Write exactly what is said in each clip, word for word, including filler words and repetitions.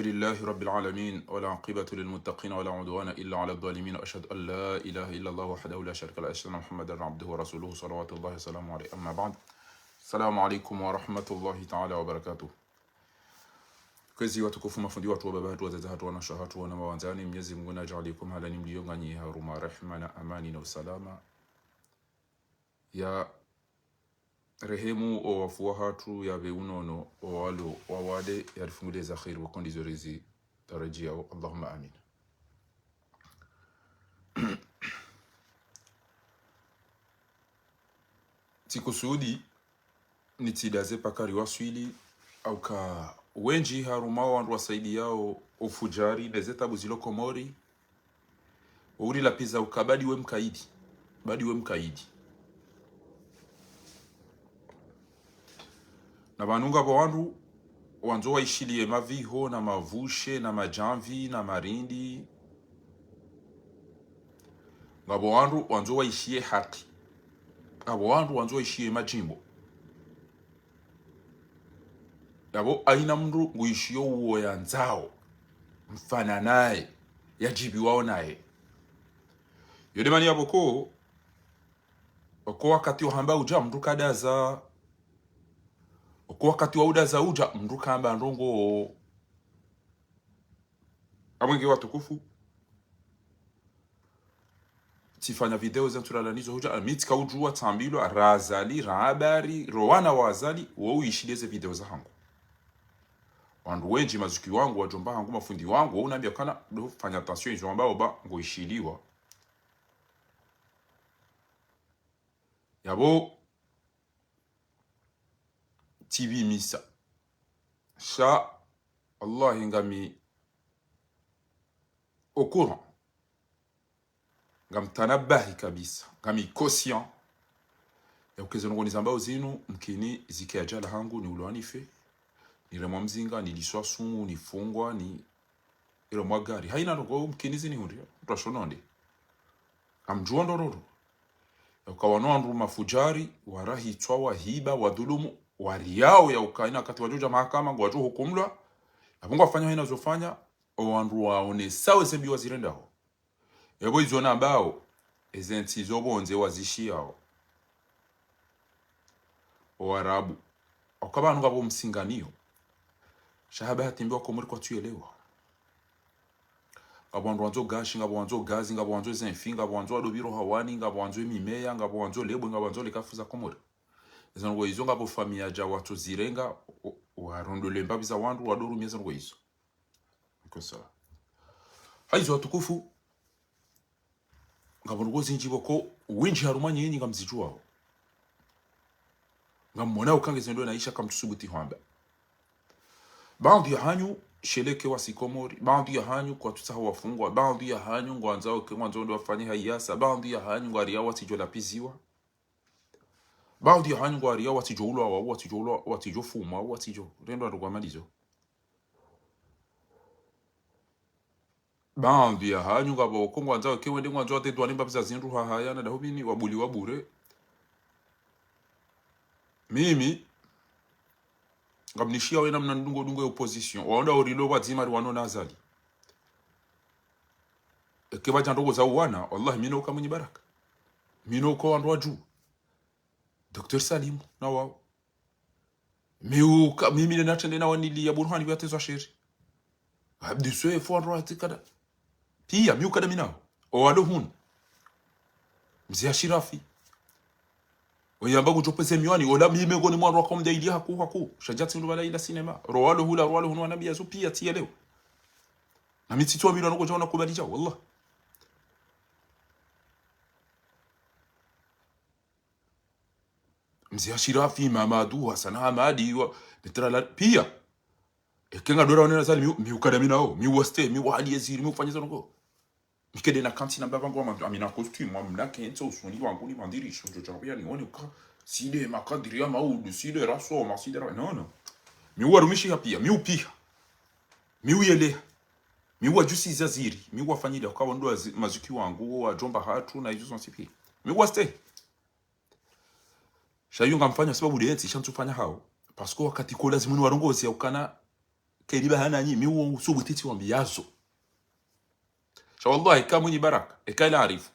لله رب العالمين، والعاقبة للمتقين، ولا عدوان إلا على الظالمين، وأشهد أن لا إله إلا الله وحده لا شريك له، وأشهد أن محمدا عبده ورسوله، صلوات الله وسلامه عليه. أما بعد. السلام عليكم ورحمة الله تعالى وبركاته. Kwezi watukufu, mafundi watru, wababa hatru, wadzadze hatru, wanashe hatru, wana mawandzani, Mnyezi Mungu nadjaaliye mahalani mliyo nganyi harumwa rehema na amani na usalama. Yarehemu owafu wahatru, yapve unono owalo wawade, yarifunguliye za kheri wakao ndizo rizitarajiyao. Allahumma amin. Tsikusudi nitsidaze paka riwaswili, hauka wendji harumwa wandru wasaidiyao ufudjari neze tabu zilo Komori, urilapviza uka badi we mkaidi, badi we mkaidi. Na pvanu ngapvo wandru wandzo waishiliye maviho na mavushe na madjamvi na marindi. Ngapvo wandru wandzo waishiye haki. Ngapvo wandru wandzo waishiye madjimbo. Yapvo haina mndru nguishiyo uwo yandzao, mfananaye, yadjibiwao naye. Yo nde mana yapvo ko, oko wakati wahamba udja, mndru kadaza. Oko wakati wa udaza udja, mndru kamba ndrongoo. Amwenge watukufu, tsifanya video zentsu rala nizo hudja, ami tsika udjuwa tsambilwa, ra Azali, ra habari, ro wana wa Azali, wo uishiliye ze video zahangu. Wandru wendji, mazuki wangu, wadjomba hangu, mafundi wangu, wo unambia kana, ndo fanya attention izo wambao ba ngoishiliwa. Yapvo tsipvimisa. Sha wallahi ngami au courant. Ngamtanabahi kabisa. Ngami conscient ya uka eze ndrongoo nizambao zinu, mkini zike ajali hangu, niulwa nife, niremwa mzinga, niliswa sumu, nifungwa, niremwa gari. Haina ndrongoo mkini zinihundriye, mndru ashononde. Ngamdjuo ndrongoo. Ya uka wanu wandru mafudjari, warahitswa, wahiba, wadhulumu, wariyao ya uka haina wakati wadjo udja mahakama, ngwadjo hukumlwa, yapvo ngwafanya haina zofanya, owandru waonesao eze mbi wazirendao. Yapvo izo nambao, eze ntsi zo pvondze wazishiyao. Owarabu. Hauka pvanu ngapvo msinganiyo. Sha ha bahati mbi wa Komori kwatsu yelewa. Ngapvo wandru wandzo gashi, ngapvo wandzo gazi, ngapvo wandzo zenfi, ngapvo wandzo wadopviro hawani, ngapvo wandzo emimeya, ngapvo wandzo lebwe, ngapvo wandzo lekafu za Komori. Eze ndrongoo izo ngapvo famiyi yadja watso zirenga, o-, warondole mbapvi za wandru, wadorumia eze ndrongoo izo. Iko sawa. Haizo watukufu, ngapvo ndrongoo zindji pvoko, wendji harumwa nyinyi ngamzidjuwao. Ngamwonao uka ngeze ndrongoo naisha kamtsusubuti hwamba. Baadhwi ya hanyu, sheleke wasi Komori, baadhwi ya hanyu kwatsutsaha wafungwa, baadhwi ya hanyu ngwandzao ke, ngwandzo ndo wafanye hayasa, baadhwi ya hanyu ngwariyao watsidjo lapviziwa. Baadhwi ya hanyu ngwariyao watsidjo ulwa wao, watsidjo ulwa, watsidjo fumwa, watsidjo rendwa ndo kwa malizo. Baadhwi ya hanyu ngapvo ko ngwandzao ke wende ngwandzo watedwa ni mbapvi za zindru hahaya na dahubini wabuliwa bure. Mimi, ngamnishiyao ena mna ndrongoo ndrongoo ya opposition. Waonda orilo pvwadzima riwano na Azali. Eke pvadja ndrongoo za uwana, wallahi, mi no uka Mwinyi Baraka. Mi no uka wandru wadju. Docteur Salim, na wao. Mi uka, mimi nena trende na wanili ya Burhani pvia tezwa sheri. Abdu Soefo wandru wa tikada. Pia, mi ukada mi nao. Owalo hunu. Mze Ashirafi. Oyamba kudjopveze miwani, ola mi mengoni mwa wandru waka omda ili haku, haku. Sha djatsi mndru pvala ila sinema. Ro walo hula, ro walo hunu wanambia zo pia tsi ya leo. Na mi tsitso wambilwa no kodja wana kubali dja, wallah. Mze Ashirafi, Mamadu, Hassan Hamadi, wa, netra la, pia. Eke ngadora wanena Azali, mi u-, mi ukada mi nao, mi uwaste, mi uwahali eziri, mi ufanya eze ndrongoo. Mi kede na kantsi na mbaba ngo wa mandu, amina costume, amina kentsa usoni wangu ni mandirisho, ndjo djambo ya nione uka, side makadiri ya maudu, side rasoma, side ra-, non, non. Mi uwarumishiha pia, mi upiha. Mi uyeleha. Mi uwadjusiza ziri, mi uwafanyiliya uka wandru wa zi-, mazuki wangu, wadjomba hatru, na izo zontsi pia. Mi uwaste. Sha iyo ngamfanya sababu de ntsi, sha ntsufanya hao. Parce que wakati ko lazimu ni warongozi ya ukana Keri ba hananyi, mi wo usubuti tsiwambiyazo. Sha wallahi, eka Mwinyi Baraka, eka Ila Arifu,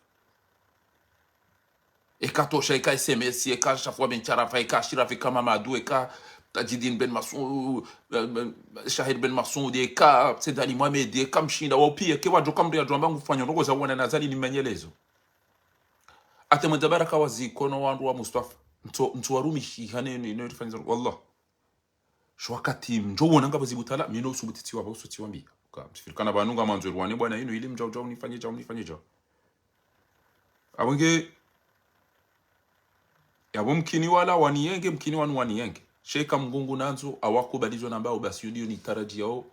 eka Tosha, eka S M S, eka Shafua ben Sharafa, eka Ashirafi, eka Mamadu, eka Tajidin ben Masu-, eh, ben Shahir ben Masudi, eka Said Ali Mohamed, eka Mshinda, wao piya, eka wadjo kamri yadjo amba ngufanyo ndrongo za wana na Azali ni manyelezo. Ate mwendza Baraka waziko no wandru wa Mustafa. Ntso, ntso warumishi hane ni, ni, ni, wallah. Sho wakati mdjo wona ngapvo zibutala, mi no usubuti tsiwamba, usubuti tsiwambiya. Ka, msifirikana pvanu ngamandzo rwane bwana inu ili mdjau, djau, nifanye djau, nifanye djau. Apvo nge, yapvo mkini wala waniyenge, mkini wanu waniyenge. Sha eka Mngu nandzo, awakubali zo nambao basi yo ndiyo nitaradjiyao.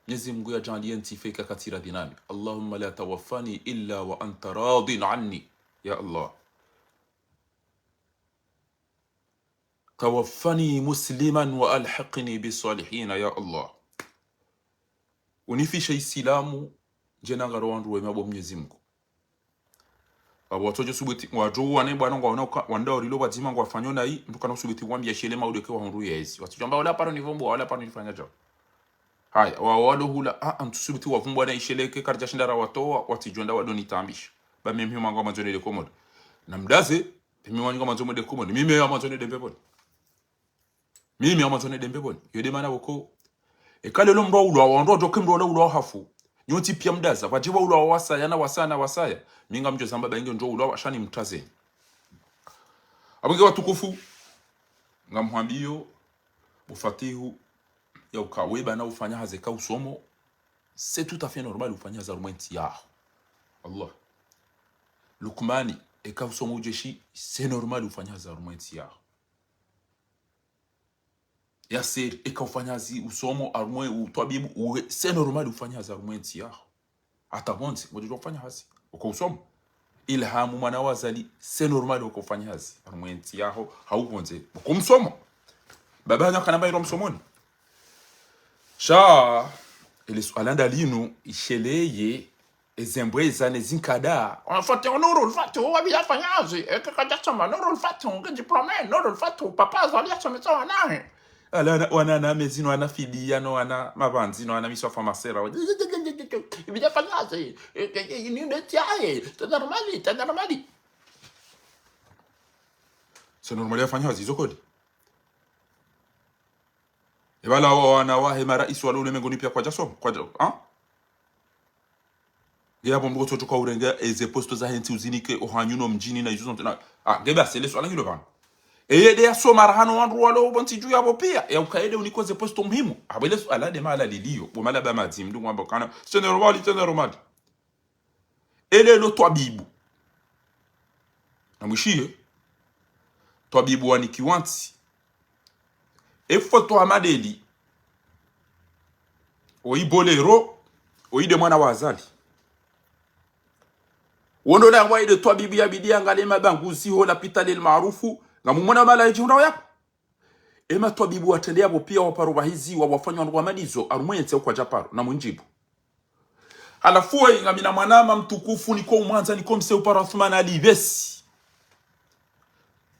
Mnyezi Mngu yadjaanliye ntsife ika katsi radhi nami. اللهم لا توفني إلا وأنت راض عني. Ya Allah. توفني مسلما وألحقني بالصالحين, ya Allah. Unifishe Isilamu, ndjena ngaro wandru wema bo Mnyezi Mngu. Apvo watsodjo subuti, ngwadjo wane bwana ngwaona uka, wandao rilo pvwadzima ngwafanyo nayi, mndru kana usubuti wambiya shele maudu eke wahundru yezi. Watsodjo amba wala paro nivumbua, wala paro nifanya djau. Haya, wa, walo hula, a, a, ntsu subuti wavumbua na ishele eke karidja shinda rawatowa, watsidjo nda wado nitambisha. Ba mimi mwangu ngamandzo nende Komori. Na mdaze, mimi mwangu ngamandzo mwende Komori. Mimi ngamandzo nende mbepvoni. Mimi ngamandzo nende mbepvoni. Yo nde mana woko. Eka leo mndru aulwa, wandru wadjo ke mndru wala ulwa hafu. Nyontsi piya mdaza, pvwadjibu ulwa wasaya na wasaya na wasaya. Mi ngamdjo zamba ba inge ndjo ulwa, sha nimtazeni. Apvo nge watukufu, ngamhwambiyo, bo Fatihu, ya uka we bwana ufanya hazi eka usomo, c'est tout à fait normal ufanya hazi harumwa entsi yaho. Allah. Lukmani, eka usomo ujeshi, c'est normal ufanya hazi harumwa entsi yaho. Yasir, eka ufanya hazi usomo, harumwa utwabibu, uwe, c'est normal ufanya hazi harumwa entsi yaho. Hata pvondze, ngodjo ufanya hazi, uko usomo. Ilhamu mwana wa Azali, c'est normal uko ufanya hazi harumwa entsi yaho, hau pvondze, uko msomo. Baba hanyu kana mba iro msomoni. Sha, ele suala nda linu, isheleye, ezembweza ne zinkada. Wana Fatihu, Nurul Fatihu, wabi yafanya hazi, eke kadjasoma, Nurul Fatihu, nge diplômé, Nurul Fatihu, papa Azali yasomesa wanahe. Ala, wana, wana, wana mezino, wana fidiya, no, wana mavandzi, no, wana miswafa masera. Ibi yafanya hazi, e, e, e, ni nde tiaye, c'est normal, c'est normal. C'est normal yafanya hazi, izo kodi. Epvala wa, wana wahe maraisi walo ulemenguni piya kwadjasoma, kwadja, ha? Nge yapvo mndru kotsoka urenge eze posto zahe ntsi uzinike ohanyu no mdjini na izo zontsi na, ah, nge basi ele suala ngilo pvanu. Eye nde yasoma raha no wandru walo pvo ntsi dju yapvo piya, ya uka ende uniko ze posto muhimu. Apvo ele suala nde mahala liliyo, bo mahala ba madzi, mndru ngwamba kana, c'est normal, c'est normal. Ele lo twabibu. Na mwishiye, twabibu wanikiwa ntsi. Efoto Ahmad Eli. Oyi Bolero, oyi nde mwana wa Azali. Wondo la ngwa inde twabibu yabidi yangaliye mabanguzi ho lapitali El Maarufu, ngamumona mahala yedjihundrao yapvo. Ema twabibu watrende yapvo piya waparo pvahizi wa wafanywa ndrwa malizo, harumwa entsi ukwadja paro, na mundjibu. Halafu we, ngamina mwanama mtukufu, niko umwandza, niko mse uparo Athumani Ali Besi.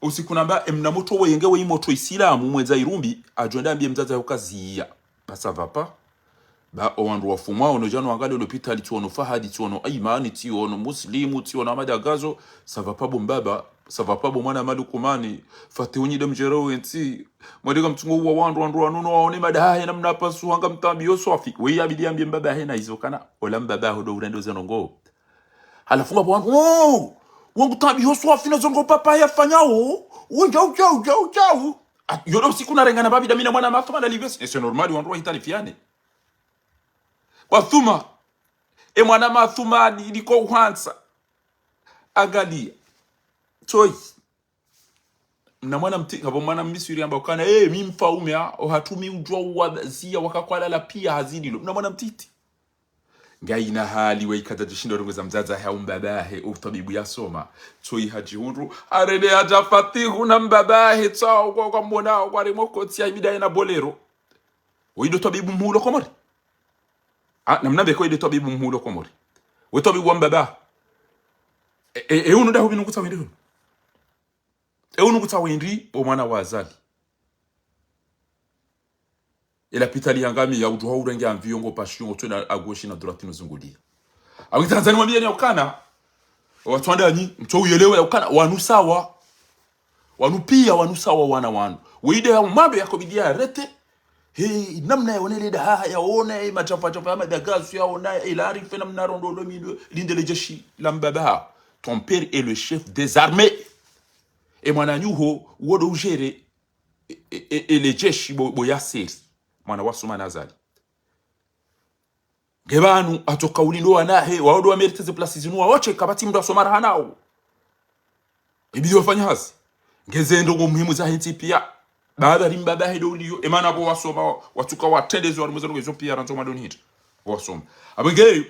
Usiku namba, emna motro wenge we imotro Isilamu, mwendza irumbi, adjo enda ambiye mdzadze ukaziya. Ba ça va pas. Ba owandru wafumwa, ono djano wangaliye lopitali, tsiono Fahadi, tsiono Aimani, tsiono Muslimu, tsiono Ahmada Gazo, ça va pas bo mbaba, ça va pas bo mwana Malukumani, Fatihu nyi nde mdjere wentsi, mwadeka mtsungo uwa wandru, wandru wanu no waone madahahe namna pasuha ngamtambiyo swafi. Weye yabidi yambiye mbabahe na izo kana, ola mbabaho ndo urendo ze ndrongo. Halafu ngapvo wandru, oh, wangu tambiyo swafi na zo ndrongo papa yafanyao. Udjau, udjau, udjau, udjau. Ah, yo ndo usiku narengana pvapvi nda mi na mwana Athumani Ali Besi. Eh, c'est normal, wandru wahitalifiane. Kwa Athuma, e mwana Athumani, niko uhantsa. Angaliya. Tsoyi. Mna mwana mti, ngapvo mwana Mmisri yamba ukana, eh, mi mfaume, ah, ohatru mi udjuwa uwaziya wakakwalala piya hazi lilo. Mna mwana mtiti. Ngayina hali we ikadja djishinda urongeza mdzadze hahe au mbabahe, o utwabibu yasoma. Tsoyi hadjihundru, harende hadja Fatihu na mbabahe, tsao kwa, kwa mona, kwa remo kotsi ya ibida yena Bolero. Oyi ndo twabibu mhuu lo Komori. Ah, namnambe ko oyi ndo twabibu mhuu lo Komori. We twabibu wa mbaba. E, e, e unu ndahu binu kutsa wende hunu. E unu kutsa wende, o mwana wa Azali. E lapitali ya Ngamia, udjuha urenge avion ngo pashio ngo tswenda à gauche na droite no zungulia. Awe Tanzania mwambie ni ukana. Watsu wandanyi, mtso uyelewe ukana, wanu sawa. Wanu pia, wanu sawa wana wanu. Weyi nde ya umambe yako bidi ya arrêter. He, namna ya onele da, ha, ya ona, e, machafa, chafa, ya madagasu, ya ona, e, la arife namna rondo, lo mindo, linde le jeshi, la mbaba ha. Ton père est le chef des armées. E mwananyaho, wo ndo ugérer, e, e, e, e, le jeshi bo, bo Yasser. Mwana wa Sumana Azali. Nge pvanu, atsoka ulindo wanahe, wao ndo wa mériter ze place zinu, wao tse kapvatsi mndru asoma raha nawo. Ibidi wafanye hazi. Nge ze ndrongoo muhimu zahe ntsi pia. Baba ri mbaba he ndo uliyo, e mana pvo wasoma, watsuka watrendeze wari mweze ndrongoo izo pia, randzo madoni hita. Wasoma. Apvo nge,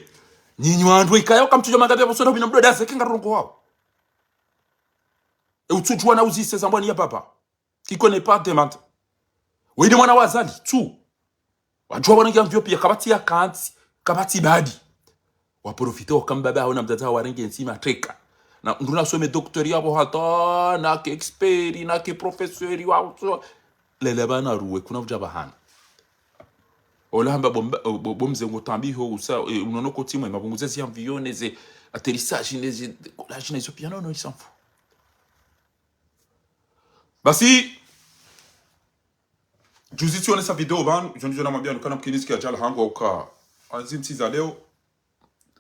nyinyi wandru ikaya, kamtsudja mangapvi apvo sonda pvina mdo daze, kenga rongo wao. E utsudjuwa na uzise zambwani ya baba. Qui connaît pas demande. Weyi nde mwana wa Azali, tsu. Wadjuwa wana ngia mvio pia, kapvatsi ya kantsi, kapvatsi badi. Wa profiter waka mbaba hawo na mdzadze hawo warenge ntsi mateka. Na mndru na some docteur yapvo hata, na ke expert, na ke professeur wa utso. Lele pvana ruwe, kuna udja pvahana. Ola hamba bo mba, bo, bo mze ngo tambi ho usa, e, unono kotsi mwe, mabunguze zi avion, ne ze atterrissage, ne ze décollage, ne zo pia, non, non, il s'en fout. Basi, juzi tsionesa video pvanu, izo ndizo namwambia nukana mkinisi kia djala hangu wa uka. Azi ntsi za leo,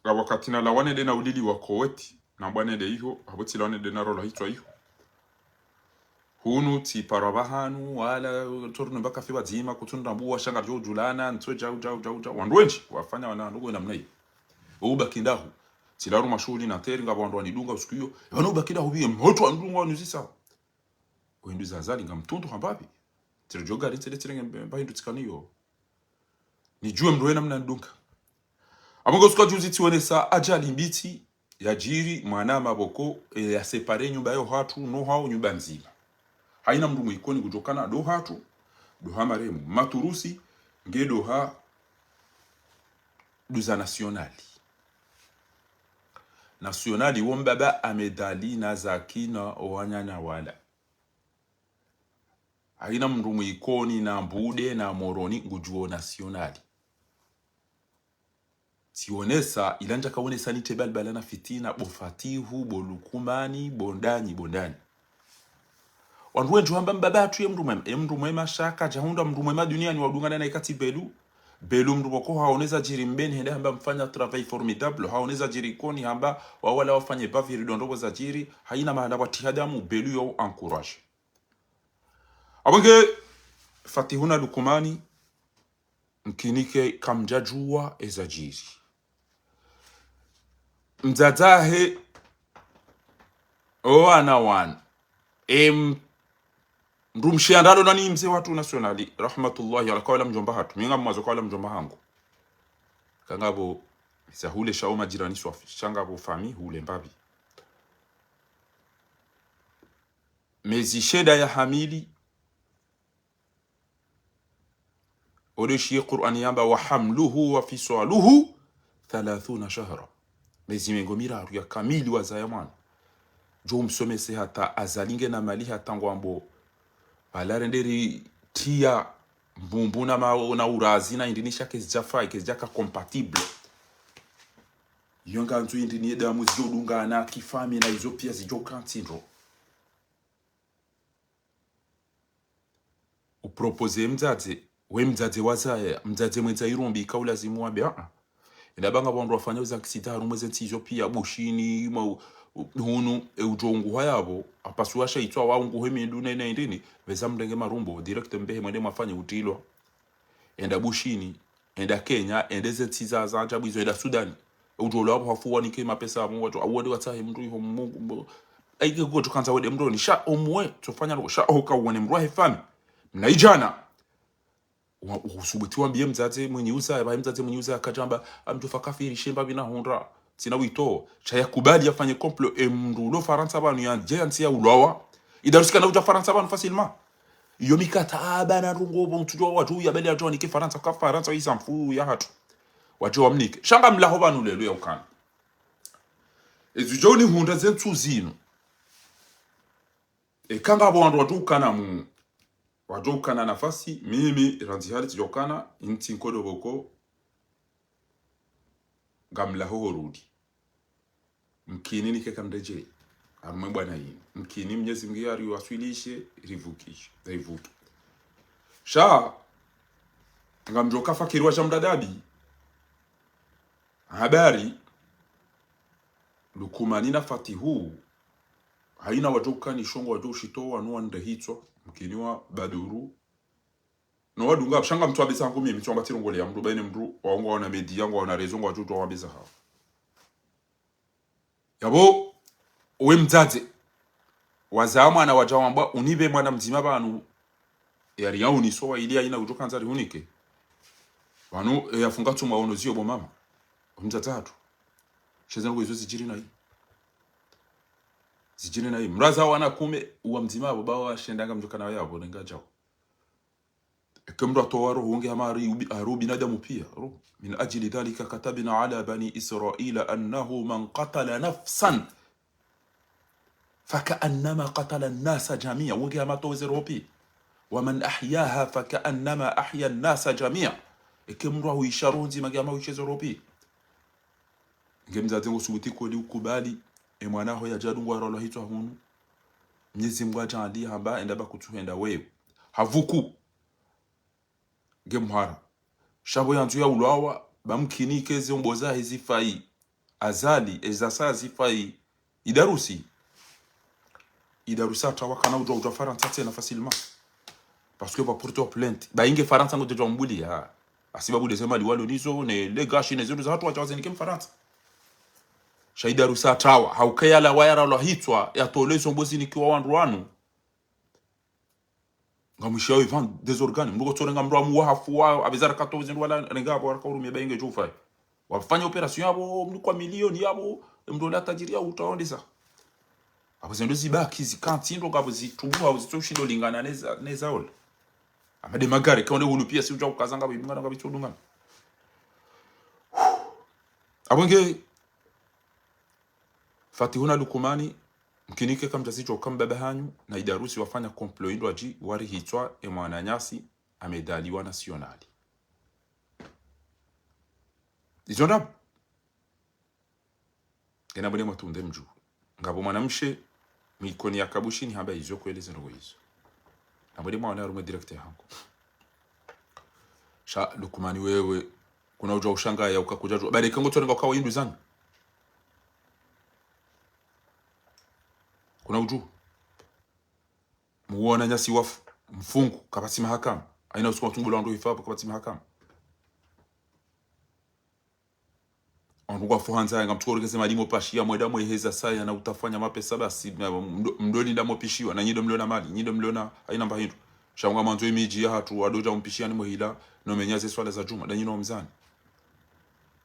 la wakati na lawane nde na ulili wa Koweti, na mbwane nde iho, apvo tsi lawane nde na rola hitswa iho. Hunu tsi parwa pvahanu, wala torno mbaka fiwa dzima, kutunda mbuwa shanga djo djulana, ntso djau, djau, djau, djau. Wandru wendji, wafanya wana ndugu namna iyo. Ubaki ndahu. Tsi laru mashuhuli na teri, ngapvo wandru wanidunga usiku iyo. Pvanu ubaki ndahu pvia, mhoto wandru wanuzisa. Oyi nduza Azali nga mtundu hambapvi. Tsiri djo gari tsiri tsiri nge mba hindru tsikaniyo. Nidjuwe mndru wena mna ndunga. Apvo ngo usiku wa juzi tsionesa ajali mbitsi yadjiri mwana maboko, e, ya séparer nyumba yo hatru, no hao nyumba ndzima. Hayina mndru mwe Ikoni kudjokana ndo hatru, ndo ha maremu. Maturusi, nge ndo ha nduza Nationali. Nationali wo mbaba Ahmed Ali na Zaki na owanyanya wala. Hayina mndru mwe Ikoni na Mbude na Moroni ngudjuwo Nationali. Tsionesa, ila ndjaka onesa ni tebal bala na fitina, bo Fatihu, bo Lukumani, bo ndanyi, bo ndanyi. Wandru wendji wamba mbaba hatru ye mndru mwema, ye mndru mwema shaka, djahundra mndru mwema duniani wa udungana na ikati Belu. Belu mndru pvoko haoneza djiri Mbeni, hende hamba mfanya travail formidable, haoneza djiri Ikoni, hamba wawala wafanye baviri dondrobo za djiri, hayina mahala watihadamu, Belu yo encourage. Apvo nge Fatihu na Lukumani, mkinike kamdjadjuwa eza djiri. Mdzadze hahe, owana wana. Em, mndru mshe andalo nani mze watru Nationali, rahmatullahi, ala kawala mdjomba hatru. Mi ngamwazo kawala mdjomba hangu. Kangapvo, isa hule sha o majirani swafi. Sha ngapvo fami, hule mbapvi. Mezi shenda ya hamili, odo shiye Qur'ani yamba, "Wa hamluhu wa fiswaluhu thalathuna shahra." Mezi mengo miraru ya kamili wazaya mwana. Djo umsomese hata Azali nge na mali hata ngwambo. Pvala rende ri tiya mbumbu na ma-, na urazi na indini sha kezidjafa, kezidjaka compatible. Iyo ngandzo indini ye damu zidjo dungana kifami na izo pia zidjo kantsi ndro. Uproposer mdzadze, we mdzadze wazaya, mdzadze mwendza irumbi, ika ulazimu wambe, ah, ah. Enda pvanga pvo wandru wafanya uza accident harumwa ze ntsi izo pia, Bushini, ma-, u-, hunu, e udjo unguha yapvo, apvasuwa sha itswa wa unguhe mindru ne, ne, indini, pveza mrenge marumbo, direct mbehe mwende mwafanye utrilwa. Enda Bushini, enda Kenya, ende ze ntsi za, za ajabu izo, enda Sudani. Udjolo apvo hafu wanike mapesa apvo, watru, awode watsahe mndru iho Mungu, mbo. Ayike kuko tukandza wende mndroni, sha omwe, tsofanya lo, sha oka uwone mndru wahe fami. Mna idjana. Wa, usubuti wambiye mdzadze mwenyi uza, ya bahi mdzadze mwenyi uza, akadjamba, amdjofa kafiri, shemba bina hundra. Tsina wito, sha ya kubali yafanye complot, e mndru ulo Farantsa pvanu yandje ya ntsi ya ulwawa. Idarusikana udja Farantsa pvanu facilement. Iyo mikataba na ndrongoo pvo mtsudjo wadjo ya beli adjo wanike Farantsa, ka Farantsa isa mfu ya hatru. Wadjo wamnike. Sha ngamlaho pvanu lelo ya ukana. Ezo djo ni hundra ze ntsu zinu. Eka ngapvo wandru wadjo ukana mu. Wadjo ukana nafasi, mimi, randzi hali tsidjo ukana, intsi nkodo pvoko, ngamlaho horudi. Mkini nike kamredjei. Harumwa bwana yini. Mkini Mnyezi Mngu yariwaswilishe, rivukishe, rivuke. Sha, ngamdjo ka fakiri wa shamdadabi. Habari, Lukumani na Fatihu, haina wadjo ukani shongo wadjo ushitowa nuwa ndehitswa, mkini wa Baduru. No wadunga, sha ngamtsu wabeza hangu mimi, tsu wamba tsi rongole ya mndru, bayine mndru, wao ngwaona media, ngwaona réseau, ngwadjo utwa wabeza hawo. Yapvo, owe mdzadze, wazaa mwana wadja wamba, unipve mwana mdzima pvanu, yari ya unisowa ili haina udjo kandza rihunike. Pvanu, e, yafunga tsuma ono ziyo bo mama. Owe mdzadze hatru. Sheze ndugu izo zidjiri nayi. Zidjiri nayi. Mraza wana kume, uwa mdzima apvo, bawa shendanga mdjukana yapvo, nenga djao. Eke mndru atowa roho, wonge hama hari ubi-, hari ubinadamu pia, roho. من أجل ذلك كتبنا على بني إسرائيل أنه من قتل نفسا فكأنما قتل الناس جميعا. Wonge hama atoweze roho pia. ومن أحياها فكأنما أحيا الناس جميعا. Eke mndru ahuisha roho ndzima, nge hama ahuisha ezo roho pia. Nge mdzadze ngosubuti kweli ukubali, e mwana ho yadja dungwa harolwa hitswa hunu. Mnyezi Mngu yadja hali hamba, enda ba kutsuhenda wewe. Havuku. Nge mhara. Sha pvo yandzo ya ulwawa, ba mkini ke ze ombo zahe zifayi. Azali, eza saya zifayi. Idarusi. Idarusi hatrawa kana udjua udjua Farantsa tsena facilement. Parce que ba porter plainte. Ba inge Farantsa ngodjo djua mbuli, ha. Asi ba bule ze mali walo nizo, ne legashi, ne zindru za hatru wadja wazinike Mfarantsa. Sha Idarusi hatrawa. Hauka yalawa yarolwa hitswa, yatolwe zo ombo zinikiwa wandru wanu. Ngamwishiyawo ivant des organes. Mndru kotsorenga mndru amuwa hafu wayo, apveza raka towa zindru wala renga apvo raka urumia ba inge djufai. Wafanya opération yapvo, mndru kwa milioni yapvo, mndru ola tajiri ya utaondesa. Apvo zindru zibaki, zikantsi ndo ngapvo zitrumbuha, uzitso ushindo lingana neza, neza ola. Ama de magari, kaonde hulu pia si udja ukaza ngapvo ibingana ngapvo itso dungana. Apvo nge, Fatihu na Lukumani, mkini ke kamdja zidjua uka mbaba hanyu, na Idarusi wafanya complot indru wadji, wari hitswa, e mwananyasi, amedaliwa nasionali. Izo ndrabo. Ngena bwene mwatunde mdju. Ngapvo mwanamshe, mikoni ya kabushi ni hamba izo kweli zindrongo izo. Na bwene mwaona harumwe direct hangu. Sha, Lukumani wewe, kuna udjua ushangaya uka kudjadjua. Bale ke ngotsorenga uka wa indru zanyu. Kuna udjua. Muona nyasi wafu, mfungu, kapvatsi mahakama. Haina usiku wa tumbulo wandru hifa apvo kapvatsi mahakama. Wandru ngwafu handza, ngamtsukorekeze malimo pashiya, mwenda mweheza saya na utafanya mapesa basi, na mdo-, mdoli nda mopishiwa, na nyi ndo mliona mali, nyi ndo mliona haina mba hindru. Sha ngamwandzo imidji ya hatru, wandodja umpishiya ni mwehila, no menya ze swala za djuma, nda nyi no mzani.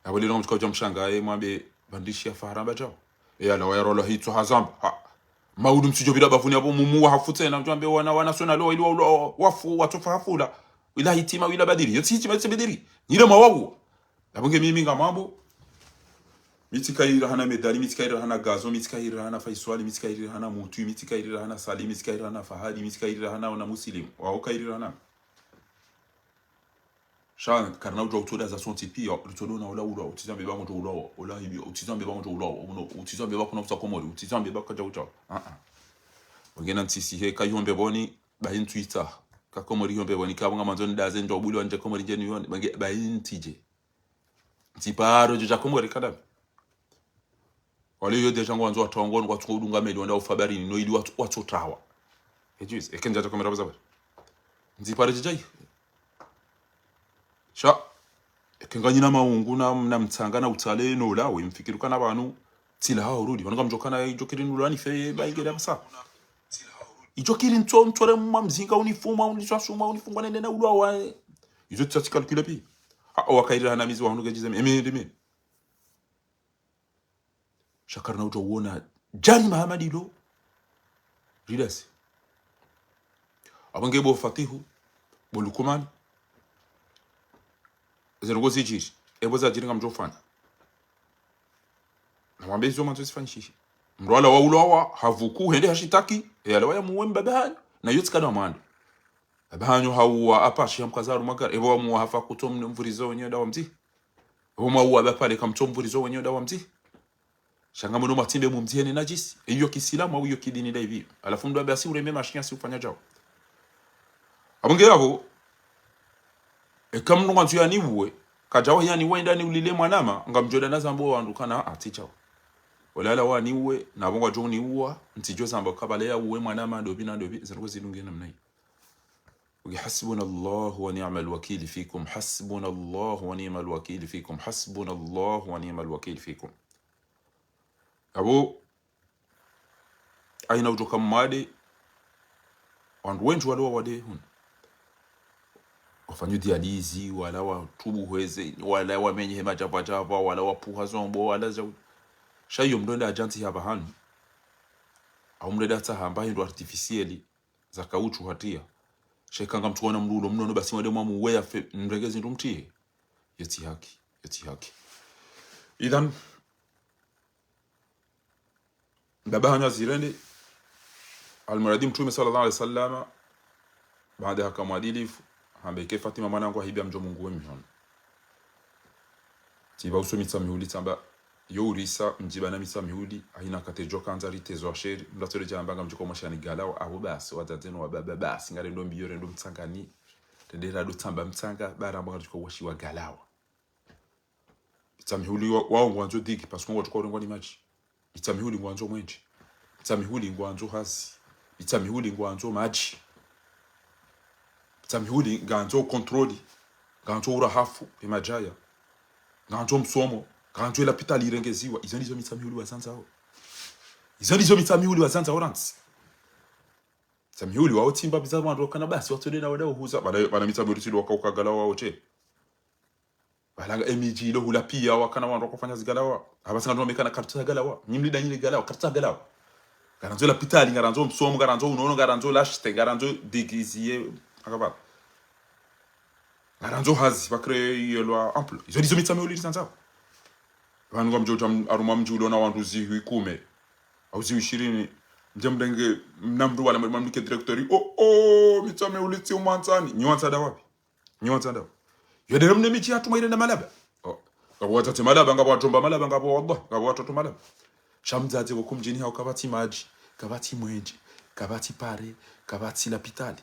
Apvo lelo ngamtsuka udja mshangaye, mwambe, pvandishi ya fahara mba djao. E yalawa yarolwa hitswa hazamba. Ha. Maudu mtsidjo pvira bavuni apvo mumu wa hafu tsena, mdjwambe wana, wana sona lo, ili wa ulo, wafu, watsofa hafula. Ila hitima, ila badiri. Yotsi hitima, yotsi badiri. Nyi le mwawawu. Apvo nge mimi ngamambo. Mi tsikaira hana Medali, mi tsikaira hana Gazo, mi tsikaira hana Faiswali, mi tsikaira hana Mutu, mi tsikaira hana Salim, mi tsikaira hana Fahadi, mi tsikaira hana ona Musilimu. Wawo kaira hana. Sha, karina udjua utsoda za sontsi pia, utsodona ula ula, utsizambe ba ngodjo ulawa, ula hibi, utsizambe ba ngodjo ulawa, uno, utsizambe ba kuna utsa Komori, utsizambe ba kadja utsa. Ah, ah. Wangena ntsisi he, ka yihombe boni, ba intwita. Ka Komori yihombe boni, ka wanga mandzo ni daze ndjo buli wandje Komori ndje ni yone, bange, ba intije. Ntsiparo djo dja Komori kadami. Wale yo déjà ngwandzo watrawa, watsuko udunga meli, wanda ufa baharini, no ili watsu, watsotrawa. Ejus, eke ndjadja kamera baza bari. Ntsipare djidjai. Sha, eke nganyina maungu na, na mtsanga na utsale no ulawe, mfikiri kana pvanu, tsila ha urudi. Pvanu ngamdjokana idjokiri nulani fe, ba ingere apvasa. Idjokiri ntso, ntsore mwa mzinga unifuma, uniswa suma, unifungwa nene na ulawa. Izo tsa tsi calculer pi. Ha, o wakaira hana mizi wa hunu kedjiza, eme, eme. Sha karina udjo uona djari Mahamadi lo. Rilasi. Apvo nge bo Fatihu, bo Lukumani. Zero ngozi djiri. Epvo zadjiri ngamdjofanya. Na mwambe izo mwandzo zifanyishihe. Mndru alawa ulawa, havuku, hende hashitaki, e alawa ya muwe mbaba hanyu. Na yotsi kana mwando. Aba hanyu hauwa apvashi hamkaza harumwa gari. Epvo wamuwa hafa kutso mne mvurizo wenyewe dawa mdzi. Epvo mwauwa aba pvale kamtso mvurizo wenyewe dawa mdzi. Sha ngamwono mwatsimbe mumdzi hene najisi. Eyo kisilamu au iyo kidini da ipvi. Halafu mndru ambe asi ureme mashinya si ufanya djao. Apvo nge yapvo, eka mndru ngwandzo yaniuwe, kadjawa yaniuwe nda niulile mwanama, ngamdjo da nazambe wandru kana atsi djao. Walala waniuwe, napvo ngwadjo niuwa, ntsidjo zamba kabla yauwe mwanama ndopvi na ndopvi, zandru zidunge namna iyo. Ugi حسبنا الله ونعم الوكيل فيكم، حسبنا الله ونعم الوكيل فيكم، حسبنا الله ونعم الوكيل فيكم. Apvo, haina udjoka mwade, wandru wendji walo wawade hunu. Wafanyo dialyse, wala watubu hweze, wala wamenye hema djapva djapva, wala wapvuha zombo, wala za. Sha iyo mndru enda ajantsi hapva hanu. Au mndru enda tsaha amba hindru artificiel, za kauchu hatia. Sha eka ngamtsuona mndru ulo mnono basi mwade mwamuwe yafe, mrenge zindru mtriye. Yetsi haki, yetsi haki. Idhan, ndaba hanyu azirende, almuradi Mtrume swallallahu alayhi wasallam, baada haka mwadilifu, hambe ke Fatima mwanangu ahibi amdjo Mungu we mihono. Tsipva uso Mitsamihuli tsamba, yo urisa, mdjiba na Mitsamihuli, haina kate djo kandza ritezo asheri, mndru atsole djamba ngamdjo komwasha ni galawa, apvo basi, wadzadze no wababa basi, ngarendo mbiyo, rendo mtsangani, rende rado tsamba mtsanga, baramba ngarudjo kowashiwa galawa. Mitsamihuli wa, wao ngwandzo digi, parce que ngwadjo urengwa ni madji. Mitsamihuli ngwandzo mwendje. Mitsamihuli ngwandzo hazi. Mitsamihuli ngwandzo madji. Mitsamihuli ngwandzo contrôle. Ngwandzo urahafu, emadjaya. Ngwandzo msomo. Ngwandzo elapitali irengeziwa. Izo ndizo Mitsamihuli wazandzao. Izo ndizo Mitsamihuli wazandzao rantsi. Mitsamihuli wao tsimba biza wandru kana basi watsole na wada uhuza. Bana, bana Mitsamihuli tsilo wakauka galawa wao tse. Balanga emidji ilo hula piya wakana wandru wakofanya zigalawa. Hapvasa ngandru wamekana kartsa galawa. Nyi mlida nyile galawa, kartsa galawa. Ngarandzo lapitali, ngarandzo msomo, ngarandzo unono, ngarandzo lashite, ngarandzo digiziye. Akaba. Ngarandzo hazi, pvwa créer iyo lwa emploi. Izo ndizo Mitsamihuli rizandzao. Pvanu ngamdjo dja m-, harumwa mdji ulo na wandru zihwi kume. Au zihwi shirini. Mdje mrenge mna mndru wala mndru ke directeur. Oh, oh, Mitsamihuli tsi umwandzani. Nyi wandzada wapvi? Nyi wandzada. Yo dere mne midji yahatru mwairenda malaba. Oh. Ngapvo watsatse malaba, ngapvo wadjomba malaba, ngapvo wallah, ngapvo watoto malaba. Sha mdzadze pvoko mdjini hao kapvatsi madji, kapvatsi mwendje, kapvatsi pare, kapvatsi lapitali.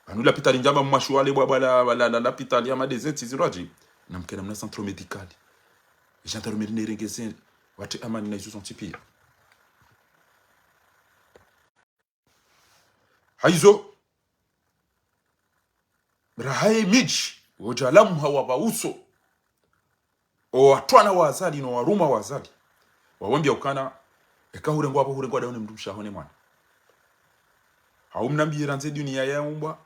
Pvanu lapitali ndjamba mmashu wale bwa, bwa la, la, la, la, lapitali ya madezeti zindrwadji. Na mkena mna centre médical. Gendarmerie ne irengeze, watre amani na izo zontsi piya. Haizo, raha ye midji, wodjalamu hawa pvauso. O watwana wa Azali no warumwa wa Azali. Wawambia ukana, eka hurengwa apvo hurengwa daone mndru mshe hahone mwana. Hau mnambiye randzi duniya yaumbwa,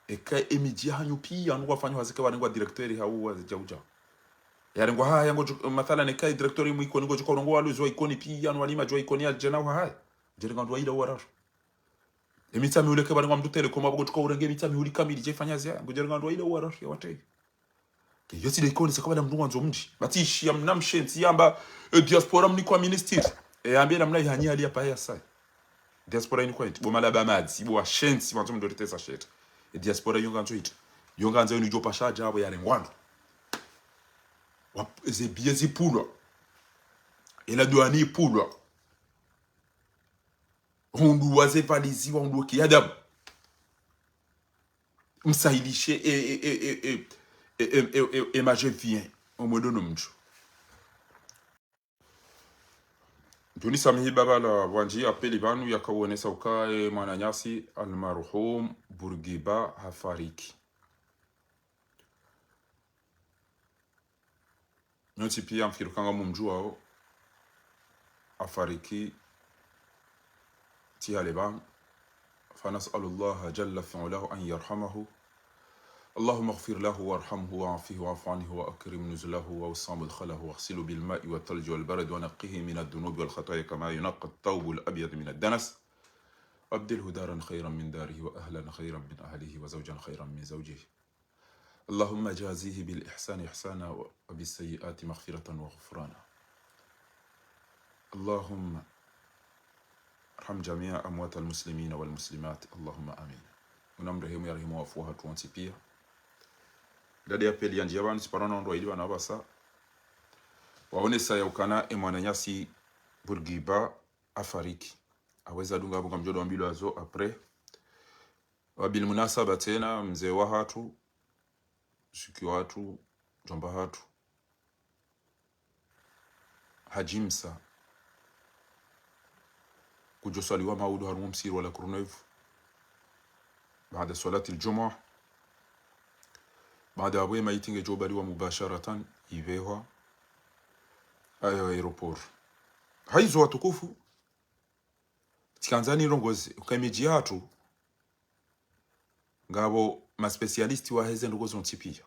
eka emidji yahanyu piya, anu kwafanywa hazi ke warengwa directeur hau wazidja udja. Yarengwa haya ngodjo, mathalan eka directeur imwe Ikoni ngodjo ka urongoa walo zwa Ikoni piya, anu walima djwa Ikoni ya djana wa haya. Djerengwa ndrwa ila uwarashu. Emitsamihuli ke barengwa mndru Telecom apvo kotsuka urenge Mitsamihuli kamili djefanya zia, ngodjerengwa ndrwa ila uwarashu ya watre. Ke yotsi de Ikoni saka bala mndru ngwandzo mdji. Bati ishi ya mna mshentsi yamba, e diaspora mnikwa ministre. E yambe namna ihanyi hali ya paya sai. Diaspora inikwa iti. Bo malaba madzi, bo washentsi, wandzo mndru ritesa shete. E diaspora yo ngandzo iti. Yo ngandzo inu djo pasha djapvo yarengwa ndro. Wa, ze biye zipvulwa. Ela duani ipvulwa. Hundru waze valizi, wahundru kiadabu. Msahilishe e, e, e, e, e, e, e, e, e, e, maje vien. Omwedo no mdjo. Ndjuni samihi baba la wandji apeli pvanu yakawonesa uka e mwananyasi almarhum Bourguiba hafariki. Nyontsi piya mfikiri uka ngamumdjuwao, afariki, tsi hale pvanu. فنسأل الله جل في علاه أن يرحمه. اللهم اغفر له وارحمه وعافه واعف عنه وأكرم نزله ووسع مدخله واغسله بالماء والثلج والبرد ونقه من الذنوب والخطايا كما ينقى الثوب الأبيض من الدنس. وأبدله دارا خيرا من داره وأهلا خيرا من أهله وزوجا خيرا من زوجه. اللهم جازه بالإحسان إحسانا وبالسيئات مغفرة وغفرانا. اللهم ارحم جميع أموات المسلمين والمسلمات. اللهم آمين. Mngu namrehemu, yarehemu wafu wahatru wontsi pia. Ndade ya pvili yandjiya pvanu, tsipara na wandru wayili pvanu apvasa. Waonesa ya ukana emwananyasi Bourguiba afariki. Aweza dunga apvo ngamdjo wambilwa zo après. Wabil munasaba tsena, mze wahatru, shiki wahatru, mdjomba hatru, Hadji Msa, kudjo swaliwa maudu harumwa msihiri wa La Courneuve, baada swalati al-Jumu'a. Baada apvo ye maiti ngedjo baliwa mubasharatan, ipvehwa, ayo, aéroport. Hayizo watukufu, tsikandza nirongoze, uka emidji yahatru, ngapvo ma spécialistes wahe ze ndrongoo zontsi pia.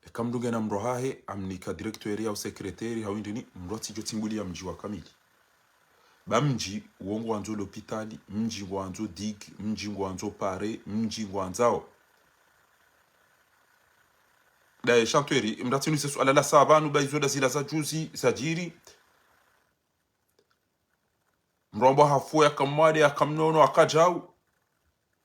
Eka mndru ngena mdru hahe, amnika directeur hau secrétaire, hau indrini, mdru atsidjo tsimbuliya mdji wa kamili. Ba mdji, wo ngwandzo lopitali, mdji ngwandzo digue, mdji ngwandzo pare, mdji ngwandzao. Daye shantweri, mdru atsinuse suala la sa pvanu, ba izo nda zila za juzi, zadjiri. Mdru amba hafu, yaka mwade, yaka mnono, yaka djau.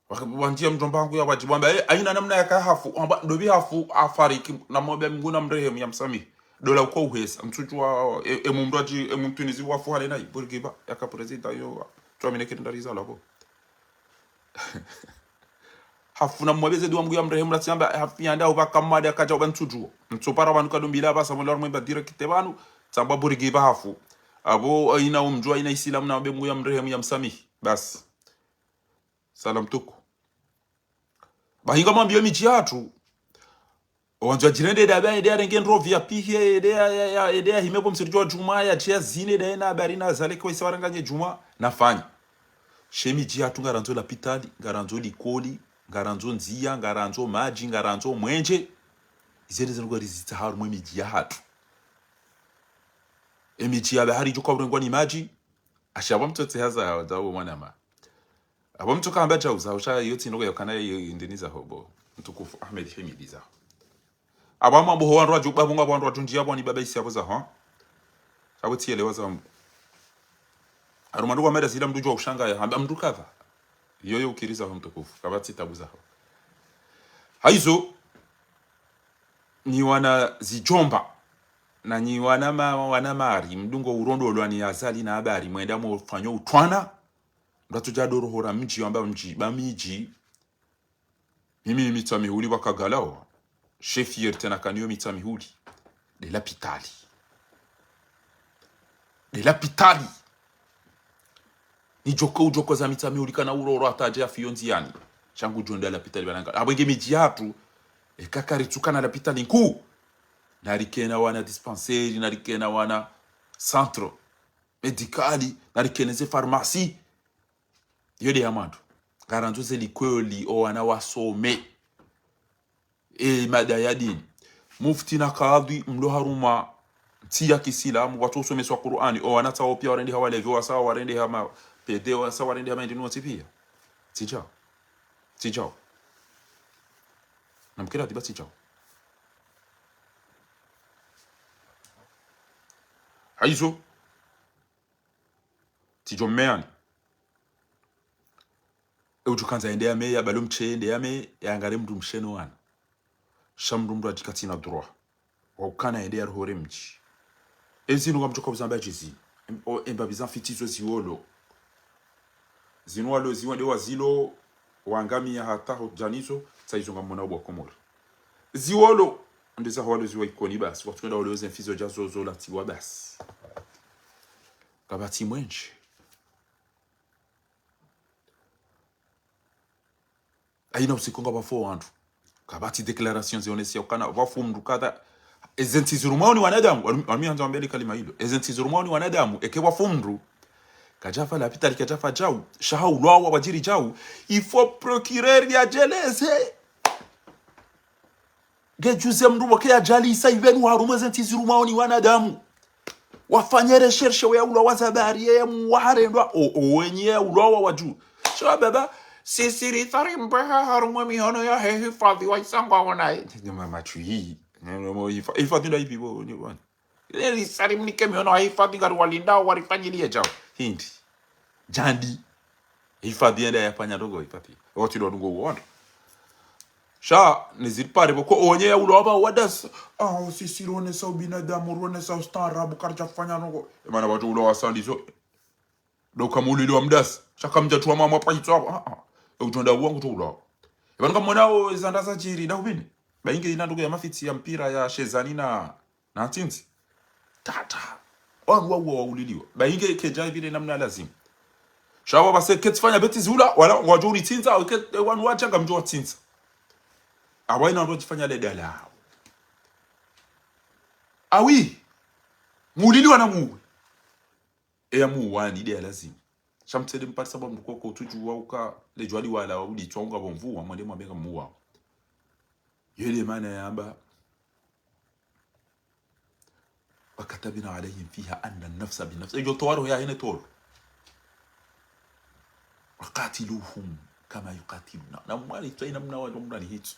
Waka-, wandjiya mdjomba hangu ya wadjibu amba, eh, hayina namna yaka hafu, amba, ndopvi hafu, afariki, namwombe Mngu namrehemu, yamsamihi. Ndo la uka uhesa, mtsutsu wa, e, e mdru adji, e mdru tunizi wafu hale nayi, Bourguiba, yaka président yo, tsu amine kiri ndari za labo. Hafu namwombe ze duwa Mngu yamrehemu, la tsiamba, hafu yanda, upvaka mwade, yaka djau, ba ntsudjuwa. Ntsupara pvanu kadumbila, apvasa, mwela rumwemba direct pvanu, tsamba Bourguiba hafu. Apvo, hayina umdjuwa, hayina Isilamu, namwombe Mngu yamrehemu, yamsamihi. Basi. Salam tuku. Bahi ngamwambiyo emidji yahatru. Wandzo adjirende eda ba, ede yarenge ndrovi ya pihe, ede ya, ya, ya, ede yahime pvo msiridjo wa djumwa, yadje yazine, ede yena habari na zale kwa isa waranganye djumwa, nafanye. She emidji yahatru ngarandzo lapitali, ngarandzo likoli, ngarandzo ndziya, ngarandzo madji, ngarandzo mwenje. Ize nde ze ndrongoo rizitsaha harumwa emidji yahatru. Emidji ya bahari djuka urengwa ni madji, asha apvo mtsotsi haza, haza wo mwanama. Apvo mtsoka hamba djau zaho, sha iyo tsi ndrongoo ya ukana iyo indrini zaho bo. Mtukufu Ahmed Himidi zaho. Apvo amwambo ho wandru wadjo, apvo ngapvo wandru wadjo ndjiya apvo ni baba isi apvo zaho. Apvo tsielewa zaho. Harumwa ndrongoo hama nda zila mdru djuwa ushangaya, hamba mdru kadha. Iyo yo ukiri zaho mtukufu, kapvatsi tabu zaho. Hayizo, nyi wana zidjomba, na nyi wana ma-, wana mari, mdungo urondolwa ni Azali na habari, mwenda mufanya utwana, mdru atsodja ndoro hora mdji, wamba mdji, ba midji. Mimi ni Mitsamihuli wakagalawa. Chef yerte nakaniyo Mitsamihuli. Nde lapitali. Nde lapitali. Nidjoko udjoko za Mitsamihuli kana uroro hata adje yafiyo ndziyani. Sha ngudjo nda lapitali pvananga. Apvo nge midji yahatru, eka karitsukana lapitali nkuu. Narikena wana dispensaire, narikena wana centre médical, narikene ze pharmacie. Iyo nde ya mwando. Ngarandzo ze likoli, o wana wasome. E mada ya dini. Mufti na kadhi, mlo harumwa ntsi ya kisilamu, watso usomeswa Kur'ani, o wana tsawo pia warende ha walevi, wasa warende ha ma pédé, wasa warende ha ma indrini wontsi pia. Tsi djau. Tsi djau. Namkira diba tsi djau. Hayizo. Tsi djo mmeani. E udjo kandza yende yame, yabalo mtse yende yame, yangare mdru mshe no wana. Sha mdru mdru adjika tsina droit wa ukana yende yarohore mdji. Ezinu ngamdjoka uzamba djizi. Em-, o, emba biza mfiti zo ziwolo. Zinu walo ziwa nde wazilo, wangamiya hata ho djanizo, tsa izo ngamwona ubwa Komori. Ziwolo, nde za walo ziwa Ikoni basi, watsu kwenda walo ze mfizo dja zo zo latiwa basi. Kapvatsi mwenje. Hayina usiku ngapvafo wandru. Kapvatsi déclaration zionesi ya ukana, pvafu mndru kadha. Eze ntsi zirumwao ni wanadamu, wanu-, wanu yandzo wambe le kalima hilo. Eze ntsi zirumwao ni wanadamu, eke pvafu mndru. Kadjafa lapitali, kadjafa djau, sha ha ulwawa wadjiri djau. Il faut procureur yadjeleze. Ngedjuze mndru pvo ke yadjalisa ipvenu harumwa eze ntsi zirumwao ni wanadamu. Wafanye recherche weya ulwawa za bahari yeya mwaharendwa, o, o wenyi yeya ulwawa wadju. Sha baba, sisi ritsari mbeha harumwa mihono yahe hifadhi wa isangwa wonaye. Ni mama tsu hii. Ni mama hifa-, hifadhi nda ipi bo, ni bwana. Ile ritsari mnike mihono ya hifadhi ngari walindao warifanyiliye djau. Hindri. Djandi. Hifadhi yenda yafanya ndrongo hifadhi. Wakati ndo ndrongo uwona. Sha, nizipare pvoko onye ya ulawa pva wadasi. Ah, sisi ronesa ubinadamu, ronesa ustaarabu, karidjafanya ndrongo. Emana pvatsu ulawa sandizo. Ndo kamulili wa mdasi. Sha kamdjatsuwa mama pvahitswa. Ah, ah. Eutsu nda uwangu tsu ulawa. Emana kamwonao ezanda zadjiri, nda hupvini. Ba inge ina ndrongo ya mafitsi ya mpira ya shezani na na ntsindzi. Tata. Wanu wauwa wauliliwa. Ba inge kedja ipvile namna lazimu. Sha wa base ketsi fanya bêtise ula, wala ngwadjo uritsindza, au ke, e, wanu wadja ngamdjo watsindza. Awa ina ndo djifanya le dala. Awi. Muliliwa na muwe. Eya muwani, ide ya lazimu. Sha mtsende mparisa pvwa mndru koko utsudjuwa uka, le djuwa liwala wa ulitswa unga pvo mvua, mwende mwambe ngamwuwa. Yele mana yamba, وكتبنا عليهم فيها أن النفس بالنفس. Ejo towa roho ya hene tolo. وقاتلوهم كما يقاتلون. Na mwali twa ina mna wa mna ni hitsu.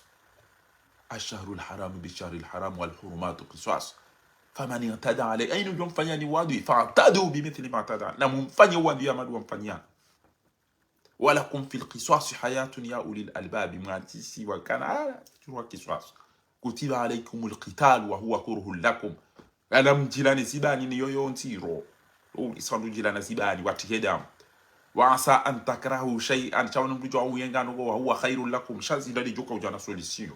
الشهر الحرام بالشهر الحرام والحرمات قصاص. فمن اعتدى عليه. Ainu njo mfanya ni wadui. فاعتدوا بمثل ما اعتدى. Na mumfanye wadui ya madu wamfanyia. ولكم في القصاص حياة يا أولي الألباب. Mwatisi wakana, ah, tsurwa kiswaso. كتب عليكم القتال وهو كره لكم. Ala mdjilane zibani ni yoyo ndziro. Ulisandu djilana zibani, wati hedamu. وعسى أن تكرهوا شيئا. Shawo mdru djuwa uyenga ndrongo, وهو خير لكم. Sha zindali djuka udjana solution.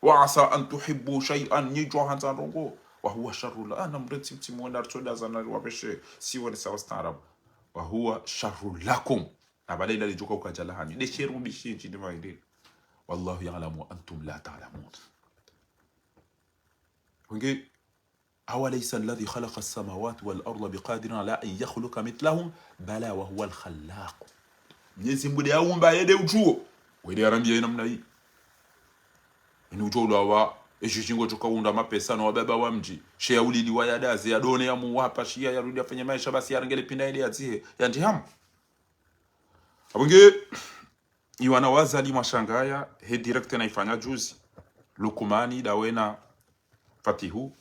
وعسى أن تحبوا شيئا. Nyi djuwa handza ndrongo. وهو شر لكم. Ah, na mrentsi mtsi mwona ritsodaza na wapveshe. Siwone sawa ustaarabu. وهو شر لكم. Na pvala ila lidjuka ukadjala hanyu. Nde sheru mbishi ntsi ndi maindri. والله يعلم وأنتم لا تعلمون. Wenge, أوليس الذي خلق السماوات والأرض بقادر على أن يخلق مثلهم؟ بلى وهو الخلاق. Mnyezi Mngu nde yaumba, yende udjuo. Wende yarambiya inamna yi. Ini udjo ulawa, eshi shingo djoka unda mapesa no wababa wa mdji. She ya uliliwa ya daze, ya done ya muwapa, shiya ya rudi yafanye maesha, basi yarenge le pinda yende yadzihe, ya ndihamu. Abunge, iwana wazali mwashangaya, he direct na ifanya juzi. Lukumani, Dawena, Fatihu.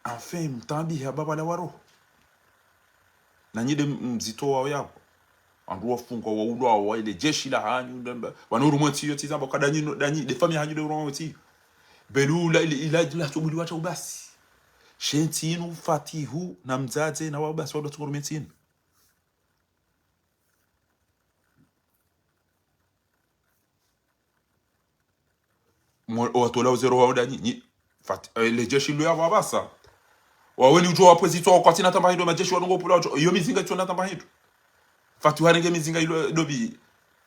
Enfin, mtambihe aba pvala wa roho. Na nyi nde mzito wao yapvo. Wandru wafungwa, waulwa, wa ile jeshi la hanyu, ndamba. Wanu urumwa ntsi iyo tsi zamba, ka danyi no, danyi, nde famiyi hanyu nde urumwa ntsi iyo. Belu ila, ila, ila, ila, tsobuli wacha ubasi. She ntsi inu, Fatihu, na mdzadze, na wabasi, wandru tsukurumwa ntsi inu. Mo-, owatolao zero wao ndanyi, nyi, Fat-, eh, le jeshi lo yapvo apvasa. Waweni udjo wapvwe zitswa kwatsina tamba hindru, majeshi wanu ngo pvula udjo, iyo mizinga itsona tamba hindru. Fatihu harenge mizinga ilo, dobi.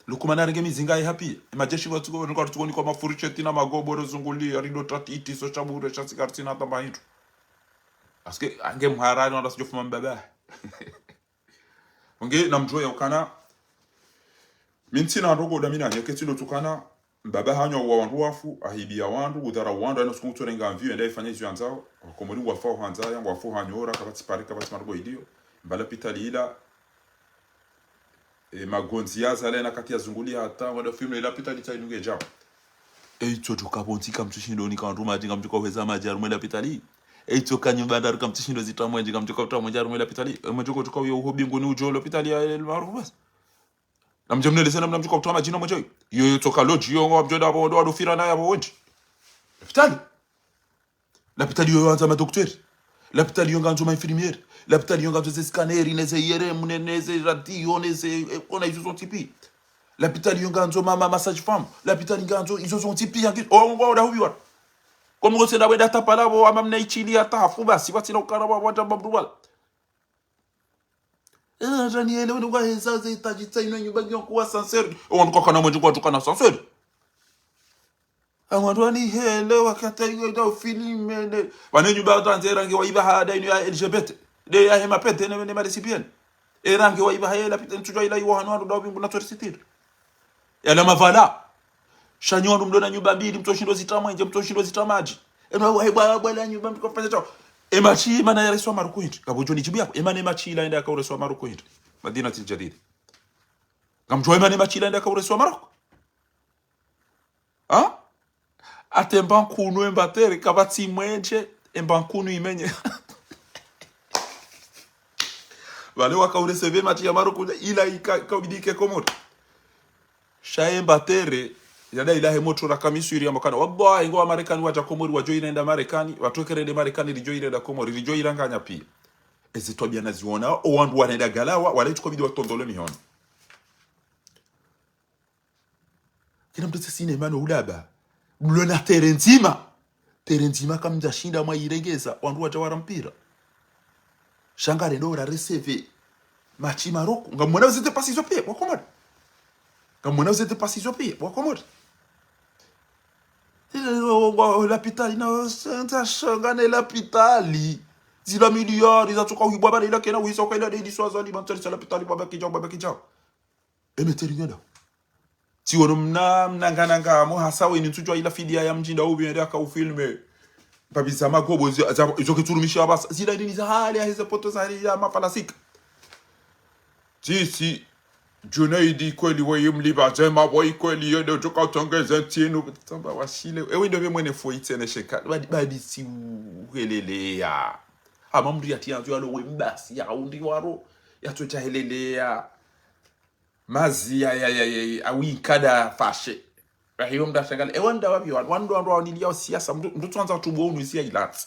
Lukumani harenge mizinga ye hapi. Majeshi watsuko, nuka watsuko ni kwa mafurisheti na magobo, rozunguli, arido tati iti, so shabure, shasi karitsina tamba hindru. Parce que, ange mharani, wanda sijofuma mbaba. Onge namdjuwe ya ukana, mi ntsina ndrongo nda mi nanyi, eka tsi ndo tsukana, mbaba hanyu wa wandru wafu, ahibiya wandru, udharau wandru, haina suku mtsorenga mvi, yende yafanye izo yandzao, wakomori ngwafao handza, ya ngwafao hanyora, kapvatsi pare, kapvatsi marugo iliyo, mbala lapitali ila, e, magondzi ya zale na kati ya zunguli hata, wada filmu ila lapitali tsa inunge djao. Eitso djoka pvontsi kamtsushindo nika wandru madji, kamdjoka uheza madji harumwa lapitali. Eitso ka nyumba ndraru kamtsushindo zitra mwenje, kamdjoka utra mwenje harumwa lapitali. E, mwenje ko djoka uyo uho binguni udjo lapitali ya El Maarouf basi. Na mdje mneleze namna mdjoka utra madji no mwenje. Iyo, iyo tsoka lodji, iyo ngo mdjo nda pvo, ndo wado fira na yapvo wendji. Lapitali. Lapitali iyo yandza madokotera. Lapitali iyo ngandzo mainfirmière. Lapitali iyo ngandzo ze scanner, ne ze I R M, ne, ne ze radio, ne ze, eh, ona izo zontsi pi. Lapitali iyo ngandzo ma, ma, ma sage-femme. Lapitali ngandzo izo zontsi pi, yangi, o, ngo, o, da hubiwa. Komu ngo senda wenda tapala pvo, ama mna ichili ya tahafu basi, watsina ukana wa, wa, wa, wa, wa. Eh, hata nielewe ni kwa heza ze hitaji tsa ino nyumba ngiyo kuwa ascenseur. Eh, wandru kwakana mwenje kwatsukana ascenseur. Awandru wani hele wakati iyo ita ufilme ne. Wane nyumba hata nze rangi wa iba hada inu ya L G B T. De ya hema pete ne, ne ma lesbiennes. E rangi wa iba hela pita ntsujwa ila iwa hanu wandru nda ubingu na touriste. Yala mavala. Sha nyi wandru mdona nyumba mbili, mtsoshindo zitra mwenje, mtsoshindo zitra madji. Eno wa hebwa, bwa la nyumba mtsuka fanya tsao. E matshi, mana ya reswa Maroc hindri. Kapvo djo nidjibu yapvo. E mana e matshi ila enda yaka ureswa Maroc hindri. Madinatil Jadida. Ngamdjuwa e mana e matshi ila enda yaka ureswa Maroc. Ha? Ate mba nkunu emba tere, kapvatsi mwenje, emba nkunu imenye. Pvale waka u recevoir match ya Maroc, ila ika, ika ubidi ike Komori. Sha ye mbatere, yada ila he motro la kamiswiri ya makana. Wallahi, ngo wa Marekani wadja Komori, wadjo irenda Marekani, watwekere nde Marekani, ridjo irenda Komori, ridjo iranganya pia. Ezi twabiya naziona, o wandru wanenda galawa, wala itsuko bidi watondole mihono. Kina mndru tse sinema no ulaba. Mlo na terrain ndzima. Terrain ndzima kamdja shinda mwa iregeza, wandru wadja wara mpira. Sha ngarendo ura recevoir match Maroc. Ngamwona uzete pasi izo pia, wa Komori. Ngamwona uzete pasi izo pia, wa Komori. Lapitali na senta shanga ne lapitali. Zila miliyari zatsoka uhibwa bana ila kena uhisa uka ila de idiswa zali bantsari sa lapitali baba kidjao, baba kidjao. Emeteri nyada. Tsi wono mna, mnangananga, mo hasa weni ntsudjwa ila fidiya ya mdjinda ubi yende aka ufilme. Pabi za magobo, zi-, za-, izo kitsurumisha basa. Zila dini za hali ya heze poto za hali ya mafalasika. Tsi, tsi, Junaidi kweli weyi mliba zema, weyi kweli yende udjoka utongeze ntinu. Tsamba washile. Ewe ndo mwe mwene fo itsene sheka. Badi, badi tsi uheleleya. Ama mndru yati yandzo yalo we mbasi, ya undi waro. Yatso tsaheleleya. Mazi ya, ya, ya, ya, ya, awikada fashe. Ahiyo mndru ashangale. Ewa nda wapi, wa-, wandru, wandru, waniliya wa siyasa, mndru, mndru tsuandza watubu wa unu isiya ilatsi.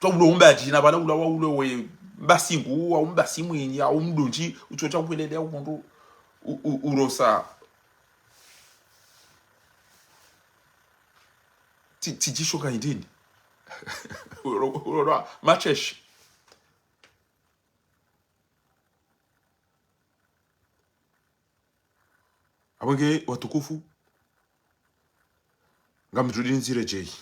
Twa ulo umba djina, bala ula wa ulo we mbasi ngu, wa umbasi mwinyi, ya umdunji, utso tsa ukwelele ya ukundu, u-, u-, urosa. Ti, ti djisho ka indini. Uro, uro, uro, macheshi. Apvo nge watukufu, ngamdjudini ndzire djeyi.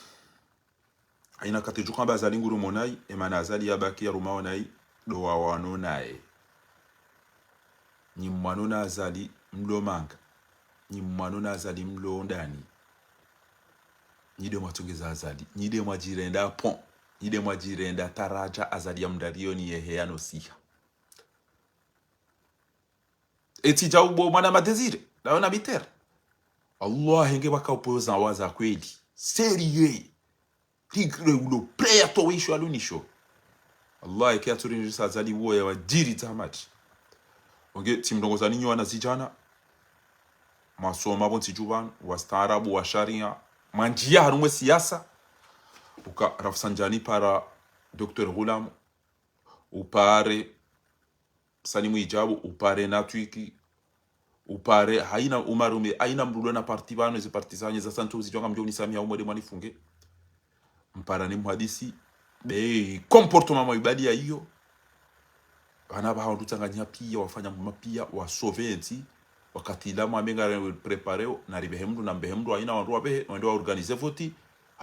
Haina kati djuka mba Azali nguru monayi, emana Azali yabaki ya ruma onayi, ndo wa wano naye. Nyi mwano na Azali mlo manga. Nyi mwano na Azali mlo ndani. Nyi de mwatsongeza Azali. Nyi de mwadjirenda pont. Nyi de mwadjirenda taradja Azali ya mndariyo ni yehe ya nosiha. Etsi dja ubo mwana ma Désiré, na wena Biter. Allah, henge waka opposant wa za kweli. Sérieux. Tigre ulo prêt ya towe isho alunisho. Allah, eke atsurinjisa Azali uwo ya wadjiri za match. Onge, tsi mrongoza ninyi wana zidjana. Mwasoma pvo ntsi djuu pvanu, wastaarabu, wa sharia. Mwandjiya harumwa e siyasa. Uka Rafsanjani para Docteur Ghulam. Upare Salimu Idjabu, upare Natwiki, upare haina Umarume, haina mndru ulo na parti pvanu, eze parti zanyu, za santu, zidjwanga mdjo unisamiha umwede mwanifunge. Mpara ni muhadisi, be comportement mwa ibadi ya iyo. Pvana pvaha wandru tsanganyiha pia, wafanya muma pia, wa sauver entsi, wakati ila mwambe nga prépareo, na ribehe mndru, na mbehe mndru, haina wandru wabehe, wende wa organiser vote,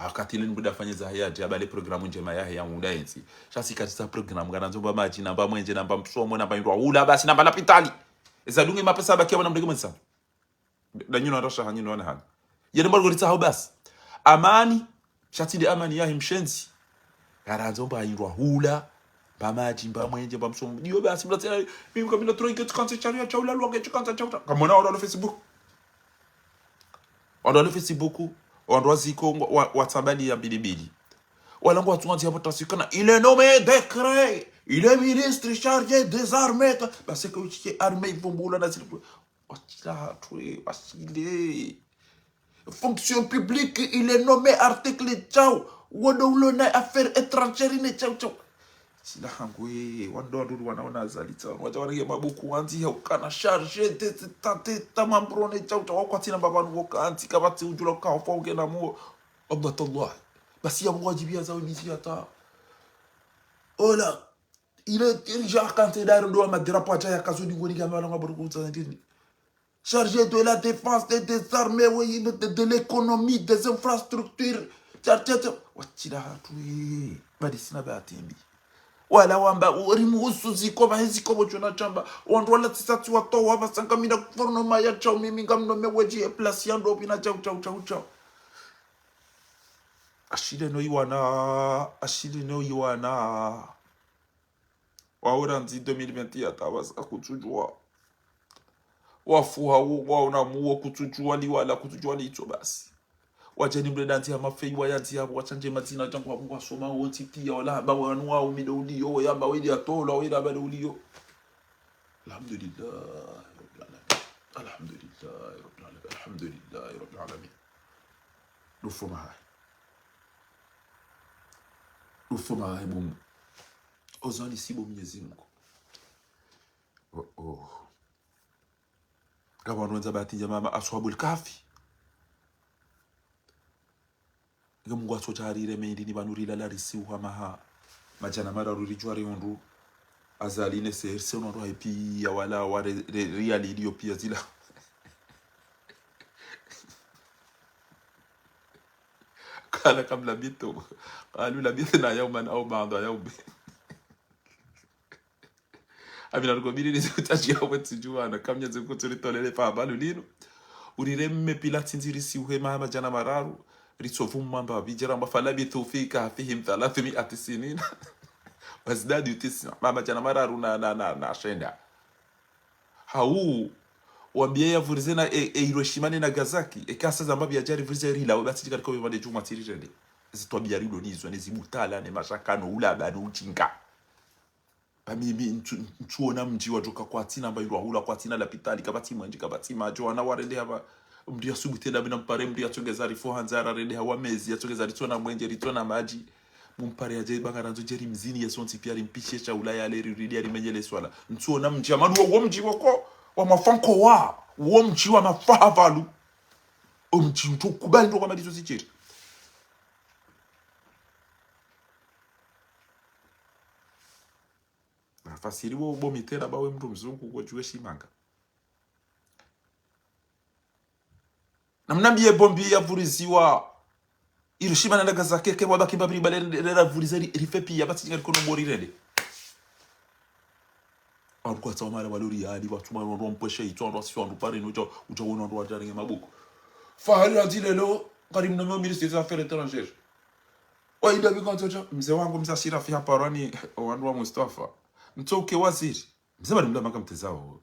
Wakati ile ni mndru afanye zahe ya djaba le programu ndjema yahe ya muda entsi. Sha si katsi sa programu, ngarandzo mba madji, namba mwenje, namba msomo, namba indru wa hula, basi namba lapitali. Eza dunge mapesa bakia mwana mndru ke mwenza. Da nyuno atasha hanyi no wana hanyi. Yele mba algoritsa hao basi. Amani, sha tsi nde amani yahe mshenzi. Ngarandzo mba indru wa hula, mba madji, mba mwenje, mba msomo. Ndiyo basi, mndru tsena, mimi kamina troike, tsikantse sharia, shaula, lwange, tsikantse, shaula. Kamona ora lo Facebook. Wandru wale Facebook, wandru waziko, wa, wa, watsambali ya mbili mbili. Wala ngo watsunga ndzia pvota sikana, il est nommé décret, il est ministre chargé des armées, ta-, parce que uchiche armée ivumbula na zili, washila hatru, washile. Fonction publique, il est nommé article tchao, wodo ulo na affaires étrangères ne tchao tchao. Sila hangwe, wandru wandru wana wana Azali tsa, wadja wanenge mabuku wandzi ya ukana chargé des états d'état mambrone tsa, utsa wakwatsina mbapvanu woka andzi, kapvatsi udjula uka hofa ungena muo. Allah tallah. Basi ya mwadjibu ya zawe mizi ya ta. Ola. Il est déjà candidat ndo wa madrapo acha ya kazo ni ngoni kama wana mabuku tsa ndini. Chargé de la défense et des armées, oui, de, de l'économie, des infrastructures. Chargé de, watshila hatru, eh, badi sina batembi. Wala wamba, uri muhusu ziko, ba ziko bo chona chamba. Wandru wala tsisa tsi watowa, ba sanga mina gouvernement ya tshao, mimi ngam nommé wedji e place ya ndo pvina tshao, tshao, tshao, tshao. Ashile no iwana, ashile no iwana. Waura ndzi deux mille vingt ya tawasa kutsudjuwa. Wafuha wo, waona muo kutsudjuwa liwala, kutsudjuwa litso basi. Wadjeni mle ndani ya mafeyi, wayandzi yapvo, watsandje madzina, djangu wapvo ngwasoma wontsi piya, wala hamba wanu wawo mi ndo uliyo, weyamba weli yatolwa, weyamba ndo uliyo. Alhamdulillah, Rabbil Alamin. Alhamdulillah, Rabbil Alamin. Alhamdulillah, Rabbil Alamin. Dufo mahayi. Dufo mahayi bumu. Ozani sibo Mwenyezi Mungu. Oh, oh. Ngapvo wandru wandza bahati ndjema ma Aswabul Kahfi. Nge Mungu atsodja arireme indri ni pvanu rilala risiuha maha madjana mararu ridjuwa rihundru Azali ne se, se unondro hayi piya wala wa re, re, riyali iliyo piya zila. قال كم لبثتم قالوا لبثنا يوما أو بعض يوم. Amina, riko bili ni zikutaji ya wetsi djuwana, kamnya zikutuli tolele pa abalu linu. Urireme pila tsindzi risiuhe maha madjana mararu, ritsovu mwamba pvi djera mba فلبثوا في كهفهم ثلاثمائة سنين وازدادوا تسعا. Maha madjana mararu na, na, na, na shenda. Hau, wambiye yavurize na, e, e, Hiroshima ne Nagasaki, e kasa zamba pvi yadjari vurize rilawe, basi djika riko pvi mande djumwa tsiri rende. Zitwabiya rilo nizo, ne zibutala, ne mashaka, no ulaba, no udjinga. Ba mimi ntsu-, ntsuona mdji wadjoka kwatsina mba ilwa hula kwatsina lapitali, kapvatsi mwenje, kapvatsi madji, wana warendeha pva, mdru yasubutu enda pvi na mpare, mdru yatsongeza rifo handza, rarendeha wa mezi, yatsongeza ritsona mwenje, ritsona madji. Mumpare yadje banga randzo djeri mzini, yesontsi piya rimpishe shahula yale riridi yarimenyele swala. Ntsuona mdji, amanu wo, wo mdji woko, wa mafanko wa, wo mdji wa mafaha pvalu. O mdji ntsu kubali ndo kwamba ndizo zidjeri. Nafasiri wo, bo mitera ba we mndru mzungu, ko djuwe shimanga. Namnambiye bombi yavuriziwa Hiroshima na Nagasaki, ke wabaki mbapvi ribale rera vurize ri, rife piya, basi djinga rikono mori rende. Wandru kwatsaha wamala walori yali, watsu mwana wandru wampweshe itso, wandru wasisho, wandru pare, nudja, udja wona wandru wadjarenge mabuku. Fahari yadji lelo, kari mnome ministre des affaires étrangères. Wa inda biko ntsotsha, mze wangu, mze Ashirafi haparwa ni, o wandru wa Mustafa. Ntso uke waziri. Mze bali mla maka mtezao.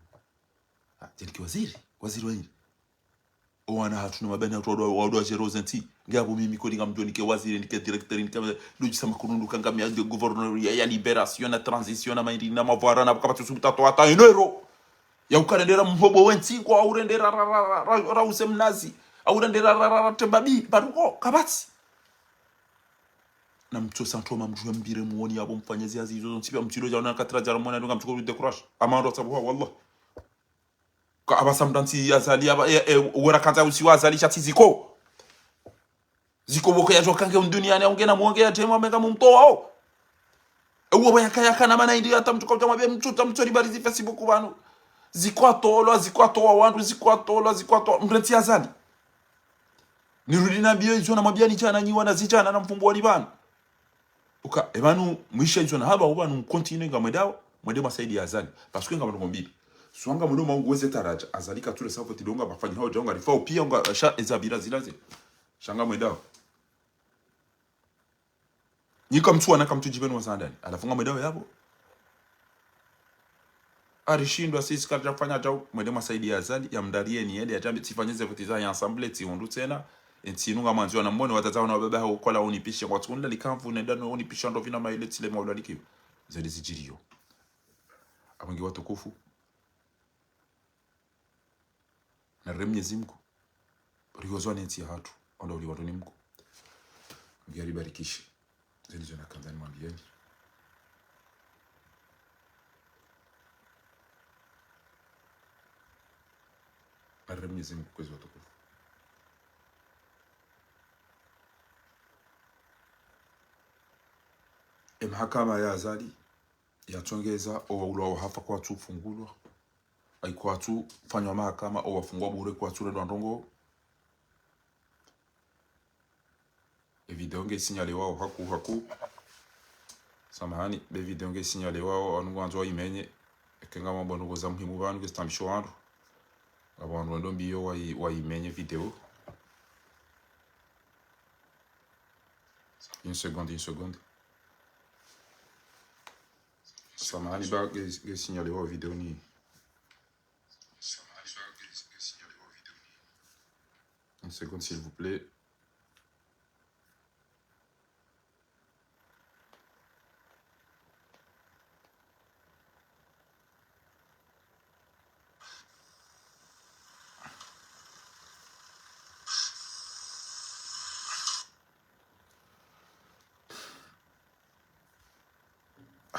Ah, djeli ke waziri? Waziri wa hindri? O wana hatru na mabani hatru wadwa, wadwa jero zentsi. Nge apvo mimi kodi ngamdjo nike waziri, nike directeur, nike lodjisa makunundu kanga mi ande gouverneur ya, ya libération na transition na mahindri na mavwara na kapvatsi usubutu hata eno euro. Ya ukarendera mhobo wentsi kwa urendera ra, ra, ra, ra, ra use mnazi. Urendera ra, ra, ra, tembabi, baruko, kapvatsi. Na mtso santoma mdjuwe mbire muoni yapvo mfanye zihazi izo zontsi piya mtsilo djaona katira djara mwana ndunga mtsuko décourage. Ama ndo tsabuha, wallah. Ka apvasa mdru ntsi Azali, apva, e, e, wera kandza usiwa Azali sha tsi Ziko. Ziko woke yadjoka nge unduniani, aunge na mwonge ya djema, menga mumtowao. Ewo pvo yaka, yaka na mana indri hata mtsuko djama be mtsuta mtsori bari zi Facebook pvanu. Ziko atolwa, Ziko atowa wandru, Ziko atolwa, Ziko atolwa. Mdru ntsi Azali. Nirudi nambiyo izo namwambiyani djana nyi wana zidjana na mfumbo wali pvanu. Uka, e pvanu, mwisha izo nahamba, o pvanu mcontinuer ngamwendao, mwende mwasaidiya Azali. Parce que ngamwendo mbili. Swa ngamwendo maungu weze taradja, Azali katsure sa voti ndo ngapvafanyihao dja ngarifao piya nga, sha eza pvira zilaze. Sha ngamwendao. Nyi kamtsuwana kamtsudjipveni wa zandani. Halafu ngamwendao yapvo. Arishindwa sisi karidja fanya djau, mwende mwasaidiya Azali, yamdariye ni yende, yadjambe, tsifanye ze voti za ya ensemble, tsihundru tsena, entsi inu ngamwandzo na mwone, wadzadze wana wababa hao kola unipishe, ngwatsu unila likamvu, nenda no unipisha ndo pvina maile tsile maula likiyo. Zeli zidjiriyo. Apvo nge watukufu. Narire Mwenyezi Mungu. Rihozwa ne ntsi yahatru, onda uli wandru ni Mungu. Nge aribarikishe. Zeni zo nakandza nimwambiyeni. Narire Mwenyezi Mungu kwezi watukufu. E mahakama ya Azali, yatsongeza, owaulwa wahafa kwatsu fungulwa. Ayi kwatsu fanywa mahakama, owafungwa bure kwatsu rendwa ndrongoo. E video nge signalewao haku, haku. Samahani, be video nge signalewao, wanu ngwandzo wayimenye. Eka ngamwambo ndrongoo za muhimu pvanu, nge zitambisho wandru. Ngapvo wandru wendo mbiyo wayi, wayimenye video. Une seconde, une seconde. Samahani ba, nge, nge signalewao video ni. Une seconde, s'il vous plaît.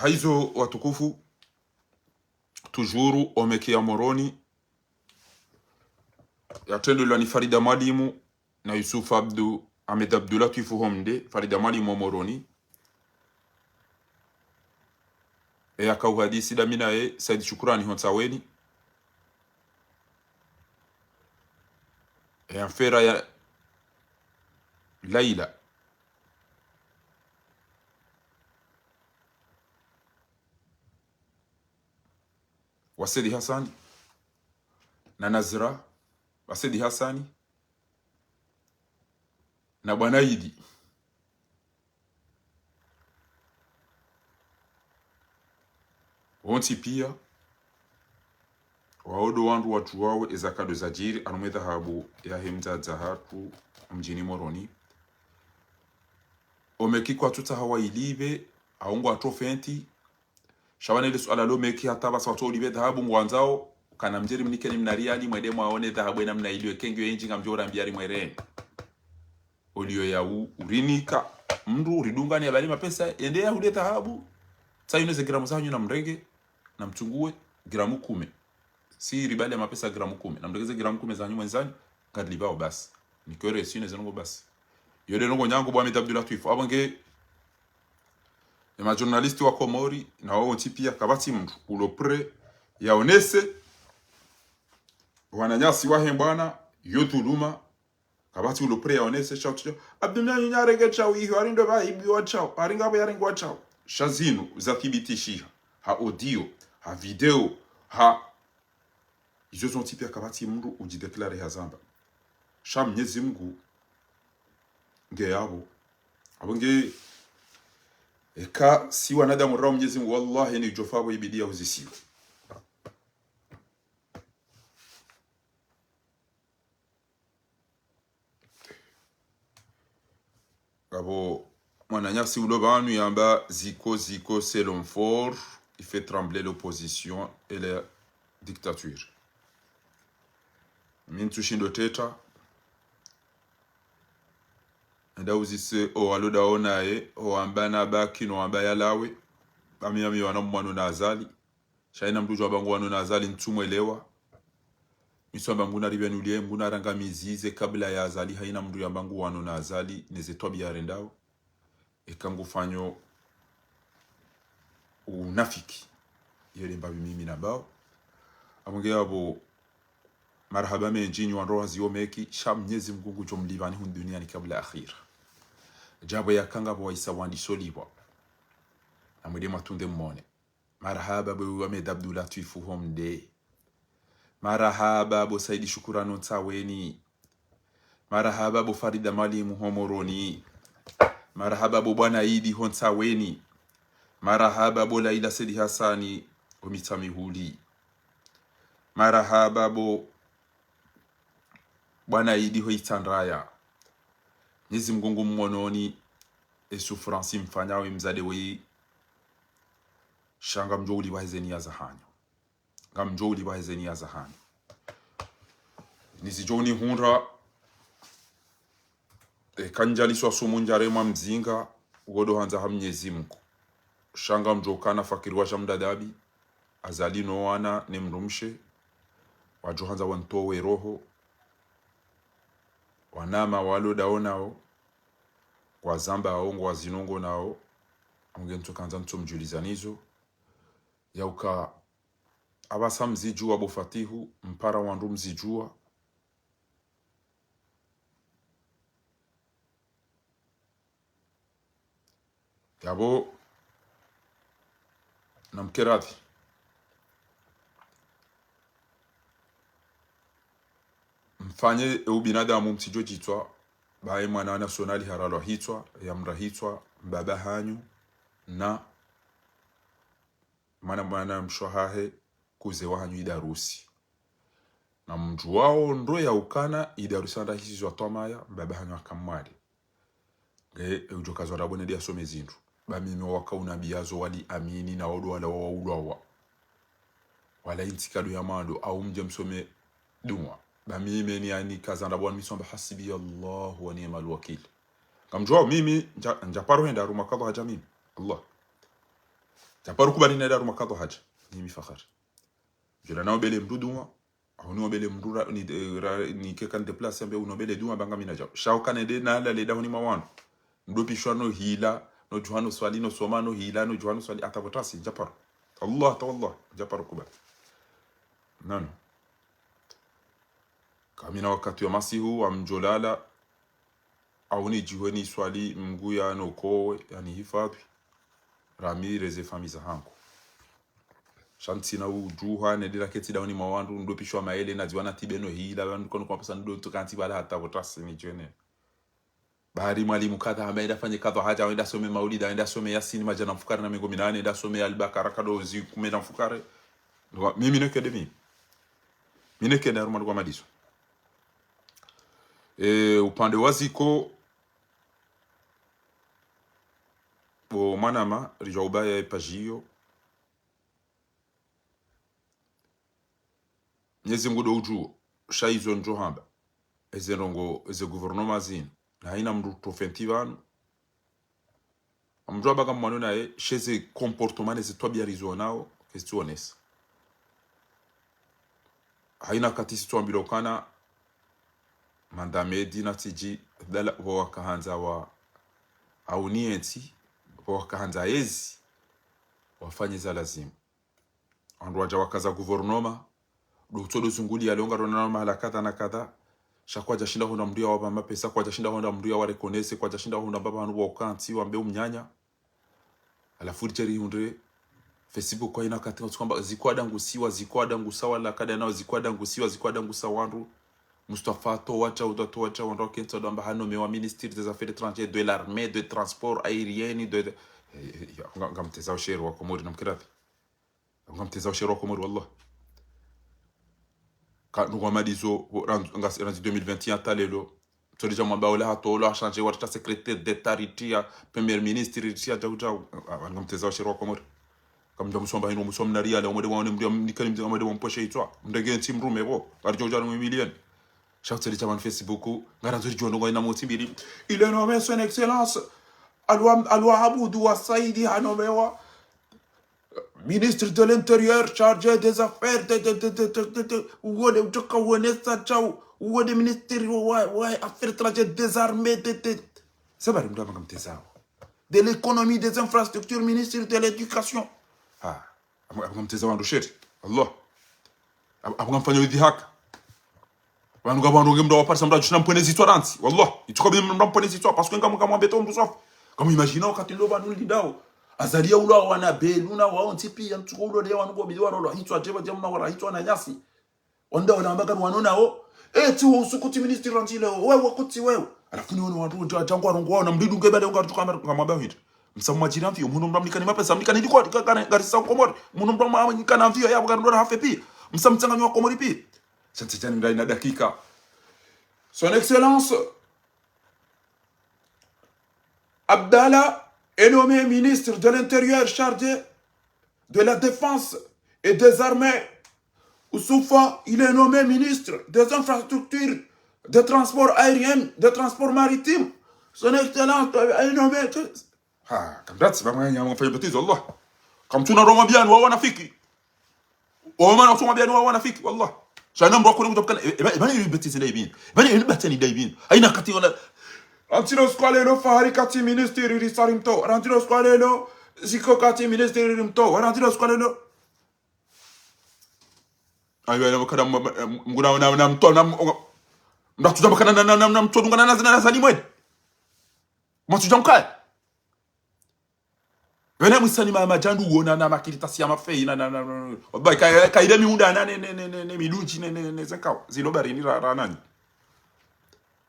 Haizo watukufu, toujours omeki ya Moroni, yatrendelwa ni Farida Mwalimu na Yusuf Abdu, Ahmed Abdullatwifu ho Mde, Farida Mwalimu ho Moroni. Eyaka uhadisi dami naye Said Shukurani ho Ntsaweni. Eya mfera ya Laila wa Said Hassani, na Nazira wa Said Hassani, na Bwana Idi. Wontsi pia, wao ndo wandru watru wawe eza kado zadjiri, harumwa edhahabu yahe mdzadze hatru mdjini Moroni. Omeki kwatsutsaha wailipve, au ngwatso fenti. Sha pvanu le suala lo meki hata pvasa watso ulipve dhahabu ngwandzao, kana mdjeri mnikeni mna riali, mwende mwaone dhahabu ena mna ilio, eka ngiyo indji ngamdjo urambia ri mwereni. Olio ya u-, urinika, mndru uridungani ya bali mapesa, ende ya hule dhahabu. Tsayi no ze gramu zahanyu na mrenge, na mtsungue, gramu kume. Si ribali ya mapesa gramu kume. Na mrenge ze gramu kume zahanyu mwendzani, ngarilipvao basi. Ni kwere si ne ze ndrongo basi. Yo nde ndrongo nyangu bo Ahmed Abdullatwifu. Apvo nge, ema journaliste wa Komori, na wao wontsi pia, kapvatsi mndru ulo prêt yaonese wananyasi wahe mbwana, yo dhuluma, kapvatsi ulo prêt yaonese, shau tsi shau. Abdou Mnyanyu nyarenge shau iho, hari ndo pvahibiwa shau, hari ngapvo yarengwa shau. Sha zinu zathibitishiha, ha audio, ha video, ha izo zontsi pia kapvatsi mndru udjidéclaré hazamba. Sha Mnyezi Mngu nge yapvo. Apvo nge, eka si wanadamu rao Mnyezi Mngu, wallahi ni djofa apvo ibidi ya uzisiwa. Ngapvo mwananyasi ulo pvanu yamba Zico, Zico, c'est l'homme fort, il fait trembler l'opposition et la dictature. Mi ntsushindo teta. Enda uzise owalo daonaye, owamba nabaki, nowamba yalawe. Ba mi, ba mi wana mwano na Azali. Sha haina mndru djo amba nguwano na Azali ntsumwelewa. Mi tsu amba ngunaripvenulie, ngunarangamizize kabla ya Azali, haina mndru yamba nguwano na Azali, neze twabiya yarendao. Eka ngufanyo unafiki. Iyo nde mbapvi mimi nambao. Apvo nge yapvo, marahaba mendji nyi wandru waziwo meki, sha Mnyezi Mngu ngudjo mlipvani hunu duniani kabla akhira. Djapvo yaka ngapvo waisa wandiso lipvwa. Na mwende mwatunde mmone. Marahaba bo Ahmed Abdullatwifu ho Mde. Marahaba bo Saidi Shukurani ho Ntsaweni. Marahaba bo Farida Mwalimu ho Moroni. Marahaba bo Bwana Idi ho Ntsaweni. Marahaba bo Laila Said Hassani ho Mitsamihuli. Marahaba bo Bwana Idi ho Itsandraya. Mnyezi Mngu ngumwononi, e souffrance mfanyao e mdzadze weyi. Sha ngamdjo ulipva heze niya zahanyu. Ngamdjo ulipva heze niya zahanyu. Nizidjo unihundra, eka ndjaliswa sumu ndjaremwa mzinga, uwo ndo handza ha Mnyezi Mngu. Sha ngamdjo kana fakiri wa sha mdadabi, Azali no wana ne mndrumshe, wadjo handza wantowe roho, wanama walo daonao, ngwazambao, ngwazinongonao, apvo nge ntsukandza ntsumdjulizanizo. Yauka apvasa mzidjuwa bo Fatihu, mpara wandru mzidjuwa. Yapvo, namkeradhi. Mfanye e ubinadamu mtsidjo djitswa, baye mwana wa nationali haralwa hitswa, yamra hitswa, mbaba hanyu, na mwana mwana mshe wahahe, kuze wahanyu Idarusi. Na mndru wao ndo yaukana Idarusi andrahisizwa twamaya, mbaba hanyu akamwali. Nge, e udjo kazwa rabo nende yasome zindru. Ba mimi waka unambiyazo wali amini na wodo wala waulwawa. Wala intsi kado ya mando, au mdje msome dunwa. Ba mimi ni ani kaza ndrabo wani mi tsu amba حسبي الله ونعم الوكيل. Ngamdjuwao mimi, ndja, ndja paro henda harumwa kadha hadja mimi. Allah. Djaparo kubali nende harumwa kadhwa hadja. Ni mifahari. Djula na obele mdru duma. Ahu ni obele mdru ra, ni, eh, ra, ni keka ni déplacer ambe unobele duma ba ngami nadjao. Sha uka nende nalale dahoni mwa wandru. Mdru pvishwa no hila, no djuha no swali, no soma, no hila, no djuha no swali, hata pvo tasi, djaparo. Allah, hata wallah, djaparo kubali. Nano. Kamina wakati wa masihu, wa mdjolala, ahu ni djihwe ni swali, Mngu ya no kowe, ya ni hifadhwi. Rami reze famiyi zahangu. Sha ntsina udjuha, nende raketsi dahoni mwa wandru, ndo pvishwa maele, na dziwa na tibe no hila, wandru kono kwa pesa ndo tukantsi bala hata pvo tasi ni djwene. Bahari mwalimu kadha, hamba enda fanye kadha hadja, enda some maulida, enda some Yasin, madjana mfukare na mengo minane, enda some Al-Bakara, kado zi kume na mfukare. Ndo, mimi neke de mimi. Mimi neke de harumwa kwa madiso. E, upande wa ziko, bo mwanama, ridjwa ubaya epaji iyo. Mnyezi Mngu ndo udjuo, sha izo ndjo hamba. Eze ndrongo, eze gouvernement zinu. Na haina mndru tofauti pvanu. Amdjo abaka mwano naye, she ze comportement ne ze twabiya rizo nao, kezi tsionesa. Haina wakati si tsuambilo kana, Manda Medi na Tsidji, dala, pvo wakahandza wa, auni entsi, pvo wakahandza ezi, wafanye za lazimu. Wandru wadja wakaza gouvernement, ndo utsodo zunguliya leo ngarona na mahala kadha na kadha. Sha kwadja shinda hwenda mndru ya wapva mapesa, kwadja shinda hwenda mndru ya wa reconnaître, kwadja shinda hwenda mbapvi hanu pvo ukantsi, wambe umnyanya. Halafu ridje rihundre, Facebook haina wakati ngasi kwamba, zikwadangusiwa, zikwadangusa wala kada nao, zikwadangusiwa, zikwadangusa wandru. Mustafa to wacha, uda to wacha, wandru wakentsi wadamba hano mewa ministre des affaires étrangères, de l'armée, de transport aérien, de, de, eh, eh, ya, nga, ngamtezao sheri wa Komori na mkirathi. Ngamtezao sheri wa Komori, wallah. Ka, nungu wa madizo, wo, randzi, nga, randzi deux mille vingt et un hata lelo. Mtsodja mwamba ola hatolo, hachangé, warita secrétaire d'État, ritia, premier ministre, ritia, djau, djau. Ah, ah, ngamtezao sheri wa Komori. Kamdja musomba hinu, musomba na riale, omwende waone mndru ya mnikani mndru ya mwende wamposhe itswa. Mndege ntsi mrume pvo, ngari djau djau mwe milioni. Sha utsodja pvanu Facebook, ngarandzo ridjuwe ndrongo ina motsi mbili. Il est nommé son excellence, Alwa, Alwa Abdou wa Saidi hanomewa ministre de l'Intérieur, chargé des affaires, de, de, uwone utoka uwone sa chau, uwone ministre wa, wa, wa affaires étrangères, des armées, de, de, sabari mndru amba ngamtezao. De l'économie, des infrastructures, ministre de l'éducation. Ah, amba, amba ngamtezao wandru sheri. Allah. Amba, amba ngamfanya widhi haka. Pvanu ngapvo wandru nge mndru wa Paris, mndru adjushina mpvwene zitswa rantsi. Wallah, itsuka bini mndru mpvwene zitswa, parce que ngamu, ngamu ambeta mndru swafi. Kamu imagine wakati ndo pvanu lindao. Azali ya ulwa wana Belou na wao ntsi piya, ntsuko ulo leo wanu ngobidi warolwa, hitswa djeba djamna wara hitswa na nyasi. Wandao wala amba kanu wano nao. Eh, tsi wo usuku tsi ministre rantsi leo, wewe kuti wewe. Halafu ni wano wandru ndja, ndja ngwarongoa, na mndru nge bale unga tuka mara, ngamwamba hwita. Msa mwajiri mfiyo, muno mndru amnikani mapesa, amnikani dikwa, ka, ka, ngarisa Komori. Muno mndru amnikani mfiyo, ya, bukari ndora hafe piya. Msa mtsanganyo wa Komori piya. Shanti chani ngai na dakika. Son Excellence Abdallah est nommé ministre de l'Intérieur chargé de la Défense et des Armées. Oussoufa, il est nommé ministre des Infrastructures, des Transports Aériens, des Transports Maritimes. Son Excellence est nommé Ha, kamdatsi, pvamwe nyama mfanya bêtise, wallah. Kamtsuna roma biyani wa wanafiki. Wao mana usoma biyani wa wanafiki, wallah. Shana mndru akone kutapkana, e, e, e, bani bêtise ndayi bini. Bani bêtise ndayi bini. Haina wakati wala. Rantsi lo usiku wa lelo Fahari katsi ministre risari mto. Rantsi lo usiku wa lelo Ziko katsi ministre ri mto. Rantsi lo usiku wa lelo. Ayo, ayo, kada m-, m-, mguna na, na mto, na m-, mnatsuza makana na, na, na, na mto, dunga na, na, na, na zani mwene. Mwatsuza mkaya. Wena mwisani ma, madjandu wona na makaratasi ya mafeyi na, na, na, na, na. Wallahi, ka, ka ile miunda na ne, ne, ne, ne, ne midunji ne, ne, ne, ne zenkao. Zilo barini ra, ra nani.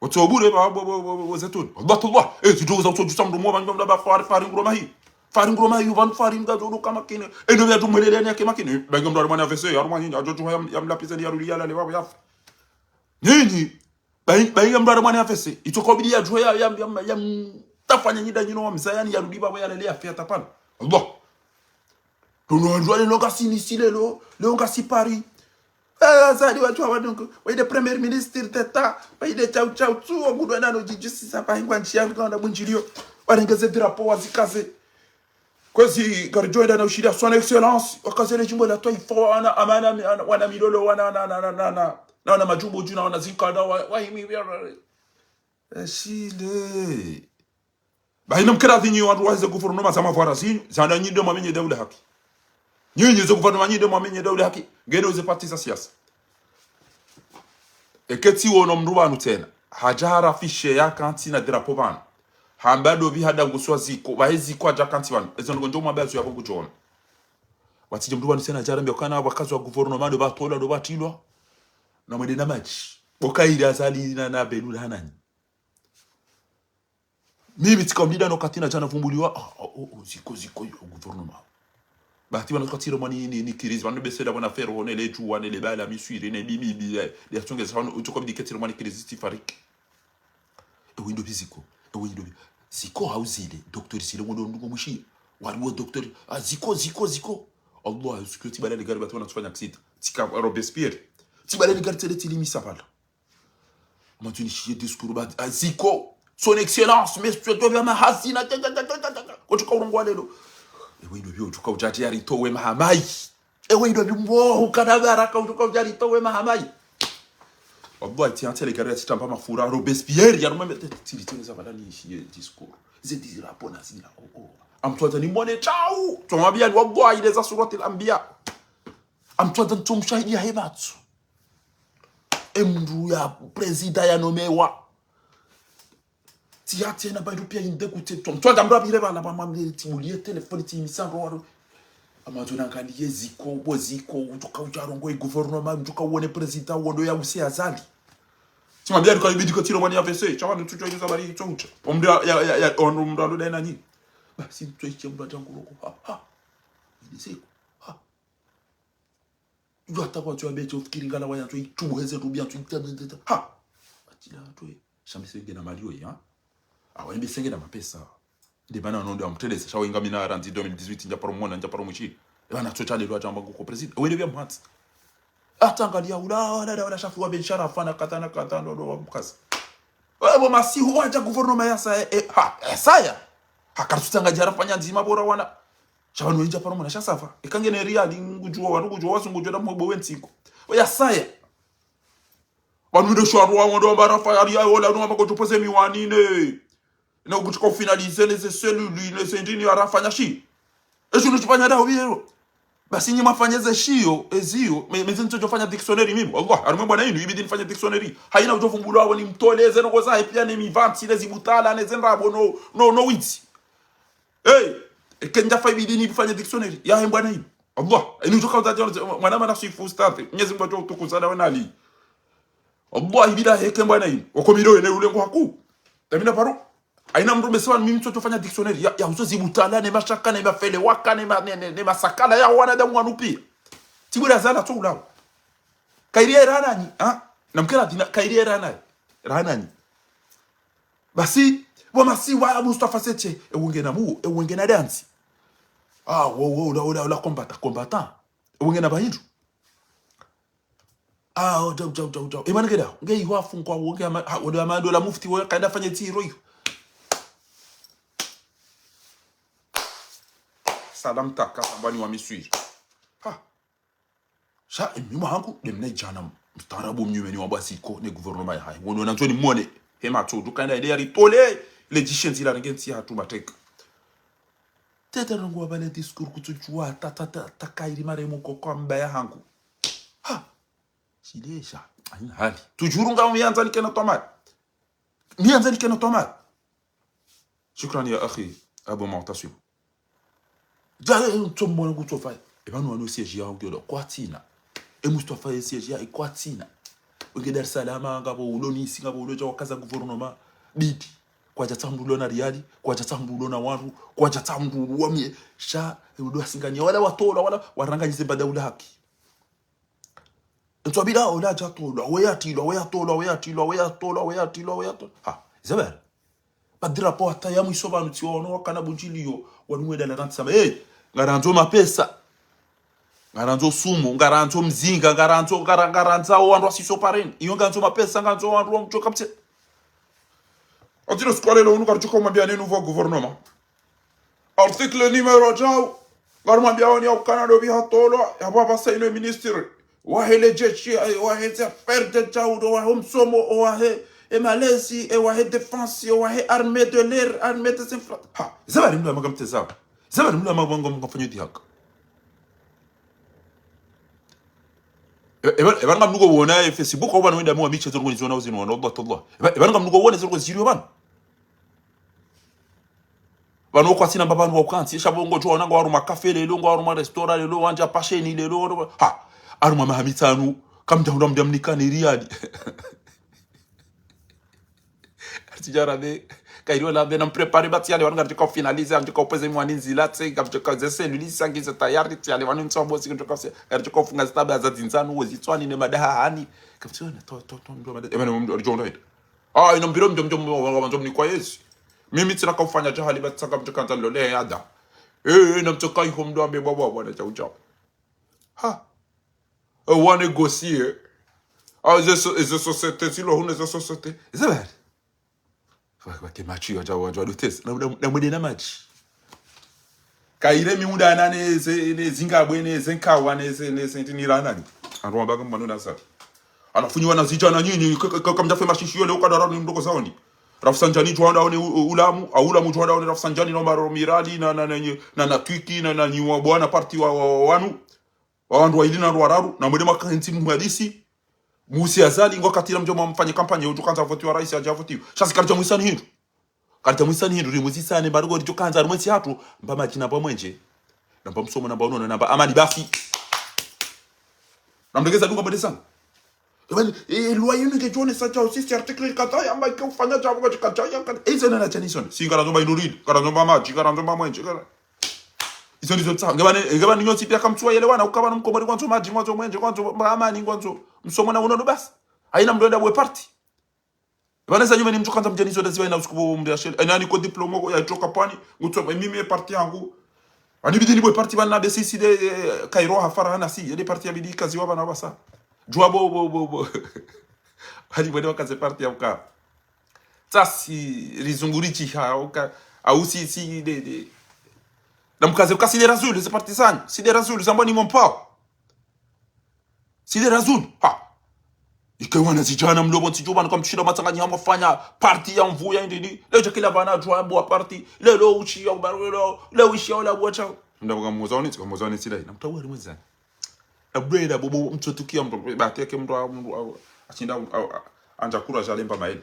Wotso bure ba, bo, bo, bo, bo, zetuni. Wallah, tallah. Eh, zidjo za utso jusa mdomo wa banjwa mdaba Fahari, Fahari nguro mahi. Fahari nguro mahi, uvan Fahari mga djodo kama kine. Eh, ndo ya tumwelele ni yake makine. Banjwa mdaba mwana fese, ya rumwa nyinyi, adjo tu ya, ya mlapise ni ya ruli ya lale wa ya. Nyinyi. Bayi, bayi ya mdru mwana ya fese. Itso kobidi ya djuwa ya, ya, ya, ya, tafanya nyida nyino wa mzayani ya rudi babo ya lele ya fia tapana. Allah. Tono wandru wale longa si Nice lelo, longa si Paris. Eh, Azali wandru wa donc, wayi de premier ministre d'État, wayi de chau chau tsu, wa mdru wa nano jijisi sa pa hingwa nchi ya ngana bunjilio. Warengeze drapeau wazikaze. Kwezi ngaridjo enda na ushiriya son excellence, wakazele djimbo la twaifa, wana amana, mi-, ana-, wana milolo, wana, na, na, na, na, na, na, wana madjumbo dju, na wana zinkada, wa, wa himi, wa, wa, eshile. Ba ina mkera dhinyi wandru wa ze gouvernement za mavwara zinyu, zana nyi nde mwamenye daula haki. Nyinyi ze gouvernement nyi nde mwamenye daula haki, ngeno ze parti za siasa. Eka tsi wono mndru pvanu tsena, hadja harafishe yakantsi na drapeau pvanu. Hamba ndopvi hadanguswa Ziko, pvahe Ziko hadja kantsi pvanu. Ezo ndrongoo ndjo mwambe azo yapvo ngudjo ona. Watsidje mndru pvanu tsena hadja harambe ukana wakazi wa gouvernement ndo pvatolwa, ndo pvatrilwa. Na mwende na madji. Bo kayiri Azali na, na Belula hananyi. Mimi tsika mdida no kati na djana vumbuliwa. Ah, oh, oh, oh, Ziko, Ziko, yo, gouvernement. Bahati pvanu katsire mwa ni, ni, ni kirizi. Pvanu besela pvwana fero, ne le djuwa, ne le bala, miswiri, ne bi, mi, bi, eh, le atsonge sa pvanu, utsoka mdike tsire mwa ni kirizi, tsifariki. Ewe ndopvi Ziko, ewe ndopvi. Ziko hauzile, docteur zile, ngondo ndungo mwishi. Wali wo docteur, ah, Ziko, Ziko, Ziko. Allah, Ziko, tsi bala ligari pvatsi pvwana tsufanya accident. Tsika Robespierre. Tsi bala ligari tsele tsilimisa pvala. Amandzo nishiye discours ba, ah, Ziko. Son excellence, monsieur, ndopvi ya mahazina, ta, ta, ta. Kotsuka urongowa lelo. Ewe ndopvi, utsuka udjati yaritowe mahamai. Ewe ndopvi mbo, ukana baraka, utsuka udjaritowe mahamai. Wallahi, tsi antele gari ya tsitamba mafura, Robespierre, ya rumeme, te, tili, tili, za pvala nishiye discours. Ze dizira pona zina, oh, oh. Amtswadza nimwone, ciao. Tsomwambiya ni wallahi, ile za Suratil Anbiya. Amtswadza ntsomshahidi yahe pvatsu. Emndru ya président ya nomewa. Tsi ya tsena ba ilo piya inde kutse tso. Mtswadza mndru apvire pvala pvamwambe tsimuliye téléphone tsi misandro waro. Amandzo nangaliye Ziko, bo Ziko, utsoka udjarongowa e gouvernement, utsoka uwone président, wondo ya use Azali. Tsimwambiya ndo kalibidi katsire mwa ni A V C, tsawa nitsudjuwa izo za bari itso utsa. Omndru ya, ya, ya, ya, omndru alo daye nanyi. Basi ntswe ishe mndru adjanguloko. Ha, ha. Ile Ziko. Ha. Yo hata kwa tso ya beche ufikiri ngala waya tso itubu heze rubi ya tso ita, ita, ita. Ha! Atila tso e. Shambi senge na mali yo ya. Awa, embe senge na mapesa. Nde pvanu wano nde wamteleza. Sha wenga mi na randzi deux mille dix-huit, ndja paro mwona, ndja paro mwishi. Ewa na tso tsa lelo adjamba nguko président. Ewe nde pviya mwatsi. Hata ngaliya ula, wala, wala, wala, shafu wa Ben Sharafa na kadha na kadha, ndo, ndo, wa mkazi. Ewe, bo masihu wadja gouvernement ya saya, eh, ha, ya saya. Ha, karitsutanga djara fanya ndzima bora wana. Sha pvanu wendja paro mwana sha safa. Eka ngena riyali ngudjuwa wanu ngudjuwa wazungu ngudjuwa na mwebo wentsiko. Oya saya. Pvanu ndo shwaru wa wondo wamba rafa ya riya wola no wamba kotsopoze miwani ne. Na ukutsuka ufinalize ne ze cellule ne ze ndrini ya rafanya shi. Esho nutsufanya daho biyero. Basi nyi mwafanya ze shiyo, eziyo, me, me ze ntsodjofanya dictionnaire mimi. Wallah, harumwa bwana inu, ibidi nifanye dictionnaire. Hayina udjovumbulwa wani mtole, ze ndrongoo zahe piya ne mivantsi, ne zibutala, ne ze ndrabo, no, no, no witsi. Hey, eke ndjafa ibidi nifanye dictionnaire yahe mbwana inu. Allah, inu djoka udzadja mwana mana sifu start. Mwenyezi Mungu adjo utukuza na wena ali. Allah, ibida heke mbwana inu. Wako milioni ne ulengo haku. Tamina paro. Hayina mndru mbe sewa mimi ntsodjofanya dictionnaire. Ya, ya uzo zibutala, ne mashaka, ne mafelewaka, ne ma, ne, ne, ne masakala ya wanadamu wanu piya. Tibula zala tso ulawa. Kayiri era nanyi, ha? Na mkera dina, kayiri era nanyi. Era nanyi. Basi, bo masihu wa Mustafa Setse, ewe ngena mu, ewe ngena dantsi. Ah, wo, wo, ula, ula, ula, combattant, combattant. Ewe ngena bahindru. Ah, oh, djau, djau, djau, djau. Emana keda, nge iho afungwa, wo, nge ama, ha, wo, ama, ndo la mufti, wo, kaenda fanye tiro iyo. Salam taka, sambani wa miswiri. Ha. Sha, emi mwahangu, nde mna idjana mstaarabu mnyumeni wa bwa Ziko, ne gouvernement yahahe. Wono nandzo nimwone, he matso, dukana ile yaritole, ile djishenzi la renge ntsi yahatru mateka. Tete nangu wabale discours kutsudjuwa, ta, ta, ta, ta, kayiri maremu koko amba yahangu. Ha! Shilesha, hayina hali. Toujours nga miyanza nikena twamari. Miyanza nikena twamari. Shukran ya akhi Abu Mu'tasim. Djale, eh, ntso mwana kutsofa. E pvanu wanu siège ya ngelo kwatsina. E Mustafa ye siège ya kwatsina. Wenge Dar es Salaam, ngapvo ulo Nice, ngapvo ulo dja wakaza gouvernement. Bidi. Kwadja tsambulo na riyali, kwadja tsambulo na wandru, kwadja tsambulo wa mie. Sha, e udo asingania, wala watolwa, wala waranganyize mbada ula haki. Ntsu abila ola djatolwa, we yatrilwa, we yatolwa, we yatrilwa, we yatolwa, we yatrilwa, we yatolwa. Ha, Isabel. Padri apo hata ya mwiso pvanu tsi wono wakana bundjiliyo, wanu mwenda la rantsama. Hey, ngarandzo mapesa. Ngarandzo sumu, ngarandzo mzinga, ngarandzo, ngara, ngarandzo wandru wasiso pareni. Iyo ngarandzo mapesa, ngarandzo wandru wa mtsoka pse. Atilo sikwalelo unu karitsoka umwambiya nenu vo gouvernement. Article numéro djau. Ngarumwambiaoni ya ukana ndo pvi hatolwa, yapvo apvasa inu e ministre. Wahe le jeshi, eh, wahe ze affaires de djau, ndo wahe msomo, wahe e malezi, e wahe défense, wahe armée de l'air, armée des infra-, ha, ze bari mlo ya maka mtezao. Ze bari mlo ya maka mfanyao dhihaka. E, e, e, pvanu ngamnuko wona, e, Facebook, au pvanu wenda mwa michezo, ziriko zinu wona uzinu wona, Allah, Allah. E, pva-, e, pvanu ngamnuko wona, ziriko ziliyo pvanu. Pvanu kwatsina mba pvanu wa ukantsi, sha pvo ngodjo wona ngwaruma café lelo, ngwaruma restaurant lelo, wandja pasheni lelo, ha, harumwa maha mitsanu, kamdja hundra mdja mnikane riali. Artijara be, kairi wala be, na mprépare ba tsiale wanu, ngaridjo ka ufinaliser, ngaridjo ka upveze mwani ndzila, tse, ngaridjo ka ze cellules, sangi ze tayari, tsiale wanu ntso bosi, ngaridjo ka ufi-, ngaridjo ka ufunga zitaba za dzindzanu, wo zitswani ne madaha hani. Kamtsiona, to, to, to, ndo madaha, e, pvanu mdru, ngaridjo ndo hita. Ah, ino mbilo mdjo, mdjo, mdjo, mdjo, mdjo mnikwa yezi. Mimi tsina ka ufanya djahali, ba tsaka mdjo kandza lole yada. Eh, eh, na mtsoka iho mdru ambe bwa, bwa, bwa, na djau, djau. Ha. E, wa négocier. Ah, ze so-, ze société, zilo hune ze société. Ze bari. Wa, wa ke matshi, wadja, wadja, wadotezi. Na, na, na mwende na matshi. Kaire miunda na ne ze, ne zingabwe, ne ze nkawa, ne ze, ne ze, ni ra nani. Andu wamba kama nuna sa. Anafunyiwa na zidjana nyinyi, ka, ka, ka, kamdja fe mashishiyo leo kadara ni mdoko zaoni. Rafsanjani djwanda one u-, u-, ulamu, a ulamu djwanda one Rafsanjani no maro mirali na, na, na, na, na twiki na, na nyiwa bwana parti wa, wa, wa wanu. Wandru waili na wararu, na mwende maka ntsi muhadisi. Musi Azali, ngo katira mdjo mfanye kampanye, udjo kandza votiwa raisi, adja votiwa. Sha si karidja mwisani hindru. Karidja mwisani hindru, rimuzisane, mba rugo ridjo kandza, rimwesi hatru, mba madji na mba mwenje. Na mba msomo, na mba unono, na mba amani, basi. Na mdegeza dunga mbele sana. Ebali, e, loi yinu ngedjo onesa djau, sisi article kadha, yamba ike ufanya djau, kwa kadha, ya kadha. E, izo na na chanison. Si ngarandzo mba induridi, ngarandzo mba madji, ngarandzo mba mwenje, ngara-, izo ndizo tsa. Ngebani, ngebani nyontsi pia kamtsuwa yelewana, ukaba no mkomori kwandzo madji, kwandzo mwenje, kwandzo mba amani, kwandzo msomo na unono basi. Haina mdru enda bwe parti. Pvanu za nyuma ni mdru kandza mdjanizo ndazi pvanu usiku pvo mdru ya shele. Ena niko diplôme ko ya toka pvani, ngutso mimi e parti yangu. Ani bidi ni bwe parti pvanu na be sisi de, eh, Kairo ha fara na si, ye de parti ya bidi kaziwa pvanu pvasa. Djuwa bo, bo, bo, bo. Ani bwede wakaze parti ya uka. Tsa si rizungurichi ha, uka, au si, si, de, de. Na mkaze uka si de razulu, ze parti zanyu, si de razulu, zambwa ni mompao. Si de razulu, ha. Ike wana zidjana mlo pvo ntsi djuu pvanu kamtsushinda matsanganyi hamwa fanya parti ya mvu ya indini. Leo djakila pvanu djuu wa parti. Leo, leo ushi ya ubaru, leo, leo ushi ya ula bwa chao. Mda mwa mozoni, tsi kwa mozoni tsi dai. Na mtawa rimwezani. Na bweda bobo mtsotukia mdru, bateke mdru, mdru, ashinda, a, a, andja kura djalemba maele.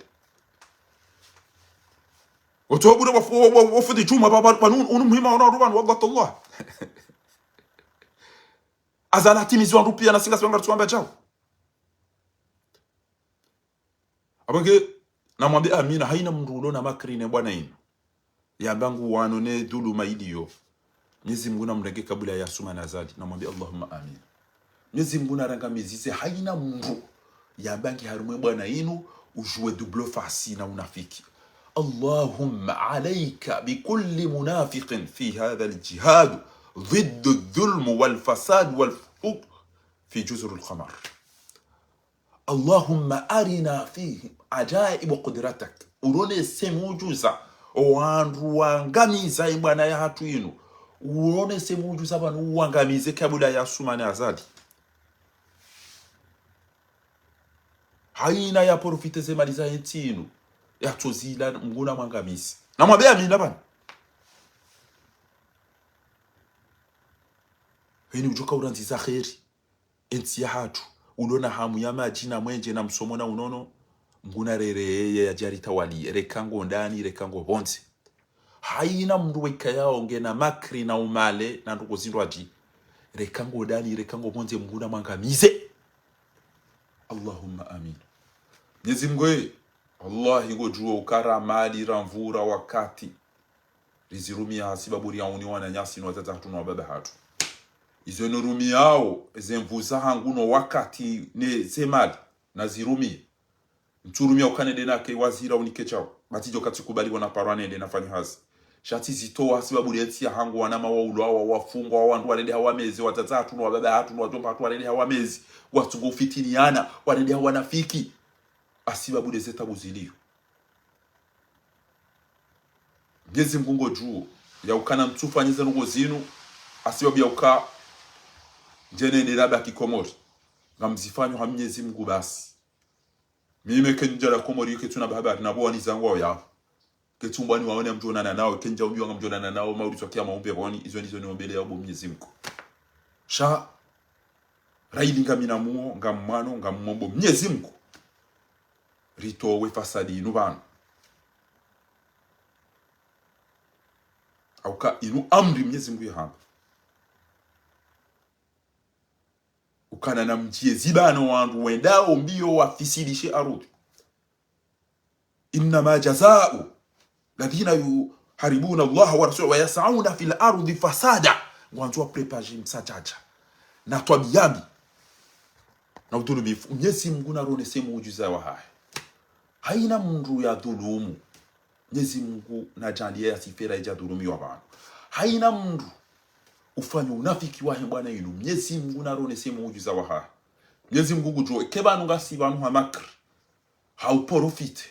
Oto bure wafu-, wa-, wa-, wafundi chuma, ba, ba, ba, nun-, unu muhima, wana, wana, wana, wallah, tallah. Azali atimizi wandru pia na si ngasi wanga tsuwamba djau. Apvo nge, na mwambe amina, haina mdru ulo na makri ne bwana inu. Yamba ngu wano ne dhuluma iliyo. Mnyezi Mngu na mrenge kabula ya Assoumani Azali. Na mwambe Allahumma amin. Mnyezi Mngu na rangamizise haina mdru. Yamba nge harumwa e bwana inu, udjuwe double face na unafiki. اللهم عليك بكل منافق في هذا الجهاد ضد الظلم والفساد والفقر في جزر القمر. اللهم أرنا فيهم عجائب قدرتك. Uronese muujuza, owandru wangamiza e bwana yahatru inu. Uronese muujuza pvanu uwangamize kabula ya Assoumani Azali. Haina ya profite ze mali za entsi inu. Yatsozila Mngu na mwangamize. Na mwambe amina pvanu. Heni udjoka urandziza kheri. Entsi yahatru, ulo na hamu ya madji na mwenje na msomo na unono, Mngu na rere yeye yadje aritawali, reka ngo ndani, reka ngo pvondze. Haina mdru weka yao ngena makri na umale na ndrongoo zindrwadji, reka ngo ndani, reka ngo pvondze, Mngu na mwangamize. Allahumma amin. Mnyezi Mngu, wallahi ngodjuo uka ra mali, ra nvuu, ra wakati. Rizirumia hasibabu riauni wananyasi no wadzadze hatru no wababa hatru. Izo nirumiao, ze nvuu zahangu no wakati ne ze mali, nazirumie. Ntsurumia uka nende nake waziri unike chao. Ba tsidjo katsikubali pvo naparwa nende nafanye hazi. Sha tsizitowa hasibabu ri entsi yahangu, wanama waulwawa, wafungwa, wandru warendeha wamezi, wadzadze hatru no wababa hatru no wadjomba hatru warendeha wamezi, watsungo ufitiniana, warendeha wanafiki. Hasibabu de ze tabu zilio. Mnyezi Mngu ngodjuo. Ya ukana mtsufanye ze ndrongoo zinu, hasibabu ya uka ndjene nde labaki Komori. Ngamzifanyo ha Mnyezi Mngu basi. Mimi kendja la Komori, ketsuna habari na bo wanizangu wao yapvo. Ketsumbwa niwaone ngamdjonana nao, kendja udjuwa ngamdjonana nao, mauri twakia maumbe boni, izo ndizo niombeleyao bo Mnyezi Mngu. Sha, raili ngamina muo, ngamwano, ngamombo Mnyezi Mngu. Ritowe fasadi inu pvanu. Hauka inu amri Mnyezi Mngu yahamba. Ukana namdjiye zibano wandru wendao mbio wafisidishe arudhi. إنما جزاء الذين يحاربون الله ورسوله ويسعون في الأرض فسادا. Ngwandzo wa préparer msadjadja. Na twabiya mbi. Na udhulumifu. Mnyezi Mngu naronese muujiza wahahe. Haina mndru ya dhulumu. Mnyezi Mngu nadjaanliye yasifera idja dhulumiwa pvanu. Haina mndru ufanya unafiki wahe bwana inu. Mnyezi Mngu naronese muujiza wahahe. Mnyezi Mngu ngudjuo, eka pvanu ngasi pvanu ha makri, ha uporofite,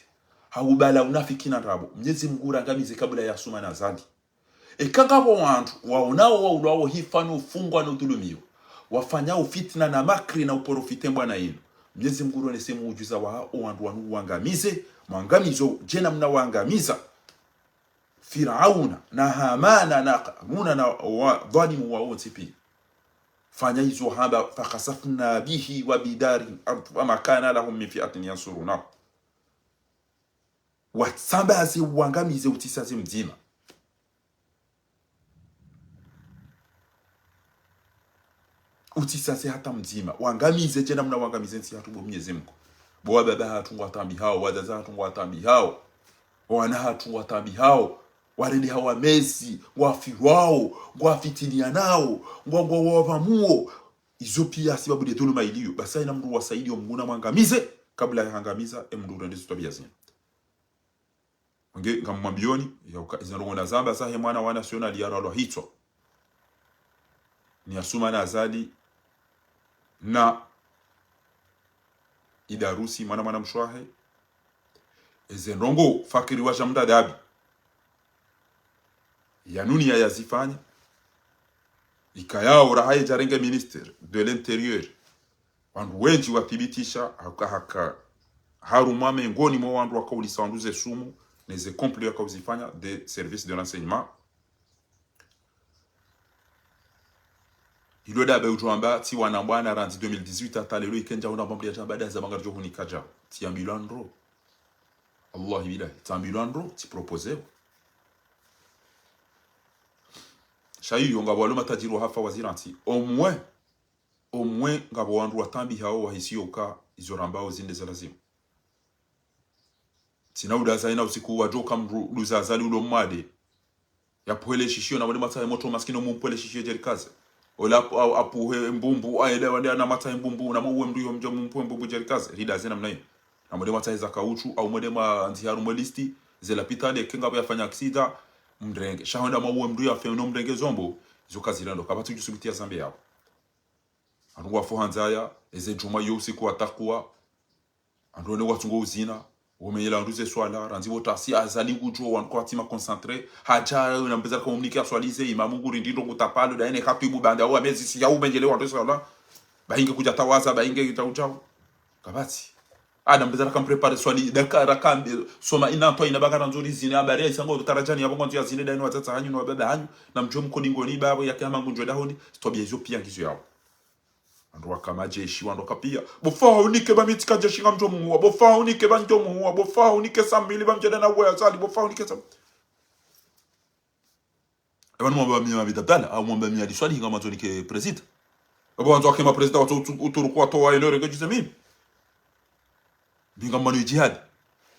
ha ubala unafiki na ndrabo, Mnyezi Mngu urangamize kabla ya Assoumani Azali. Eka ngapvo wandru waonao waulwao hifa no ufungwa no udhulumiwa, wafanyao fitina na makri na uporofite bwana inu, Mnyezi Mngu uronese muujiza wahaho, o wandru wanu uwangamize, mwangamizo djena mna wangamiza Firauna na Hamana na Karuna na wadhwalimu wao wontsi pia. Fanya izo hamba, فخسفنا به وبداره الأرض فما كان له من فئة ينصرونه. Watsambaze, uwangamize, utsisaze mdzima. Utsisaze hata mdzima. Wangamize djena mna wangamize ntsi yahatru bo Mnyezi Mngu. Bo wababa hatru ngwatambihao, wadzadze hatru ngwatambihao, wana hatru ngwatambihao, warende hawamezi, ngwafirwao, ngwafitinianao, ngwa, ngwa, ngwawapvamuo. Izo pia sibabu nde dhuluma iliyo. Basi haina mndru wasaidiyo Mngu namwangamize, kabla yahangamiza, e mndru urende zo twabiya zinu. Nge, ngamwambiyoni, ya uka, izo ndrongoo nazamba zahe mwana wa national yaralwa hitswa ni Assoumani Azali na Idarusi, mwana mwana mshe wahe. Eze ndrongoo Fakiri wa Shamdadabi yanuniya yazifanya, ikayao raha yedjarenge ministère de l'Intérieur, wandru wendji wathibitisha, haka, haka, harumwa mengoni mwa wandru wakaulisa wandru ze sumu, neze complot yakauzifanya nde service de renseignement. Ilo dabe udjo amba tsi wana bwana randzi deux mille dix-huit hata lelo ikendja una bambuli ya djamba daza banga djo hunika dja. Tsi ambilwa ndro. Wallahi billahi, tsi ambilwa ndro, tsi proposewa. Sha iyo ngapvo walo matajiri wahafa wazira ntsi. Omwe, omwe ngapvo wandru watambihao wahisiyo uka izo rambao zinde za lazimu. Tsina udaza ina usiku wadjo ka mndru uduza Azali ulo mwade. Yapvuhe le shishiyo na mwade matsahe motro maskini omumpvuhe le shishiyo djerikaze. Ola apu-, au-, apvuhe mbumbu, aele wande ana matsahe mbumbu, na mwe mndru yo mdjo mumpvuhe mbumbu djerikaze. Ridaze namna iyo. Na mwade matsahe za kauchu, au mwade ma ndziharu mwe listi, ze lapitali, eka ngapvo yafanya aksida, mrenge. Sha honda mwe mndru yafe no mrenge zombo, zo kazira ndo. Kapvatsi udjo subuti yazambe yapvo. Wandru ngwafo ha ndzaya, eze djumwa iyo usiku watakuwa, wandru wende watsungo uzina, womenyela wandru ze swala, randzi wo tasi Azali ngudjo, wandru kwatsi ma concentré, hadja, na mbeza ka mumnike aswalize, imamu ngurindi ndo ngutapalo, daene khatibu banda, wa mezi si ya umenyele wandru swala, bainge kudja tawaza, bainge djau djau. Kapvatsi. Ana mbeza raka mprépare swali, daka raka mbe, soma ina twa ina bakara nzuri zine, habari ya isango tarajani, yapvo ngwandzo yazine, daene watsatsa hanyu, no wababa hanyu, na mdjo mkodi ngoni, babo yake hama ngundjo dahoni, twabiya izo pia ngizo yapvo. Wandru waka majeshi, wandru waka pia. Bo Faha unike ba mi tsika jeshi ngamdjo muhuwa. Bo Faha unike ba ndjo muhuwa. Bo Faha unike Samili ba mdjenda na uwe Azali. Bo Faha unike Sam-, eba ni mwamba mi Mohamed Abdallah, au mwamba mi Ali Swalihi ngamwandzo nike président. Eba wandzo wake ma président watso utu-, uturuku watowa enore ngejuze mimi. Binga mwano jihadi.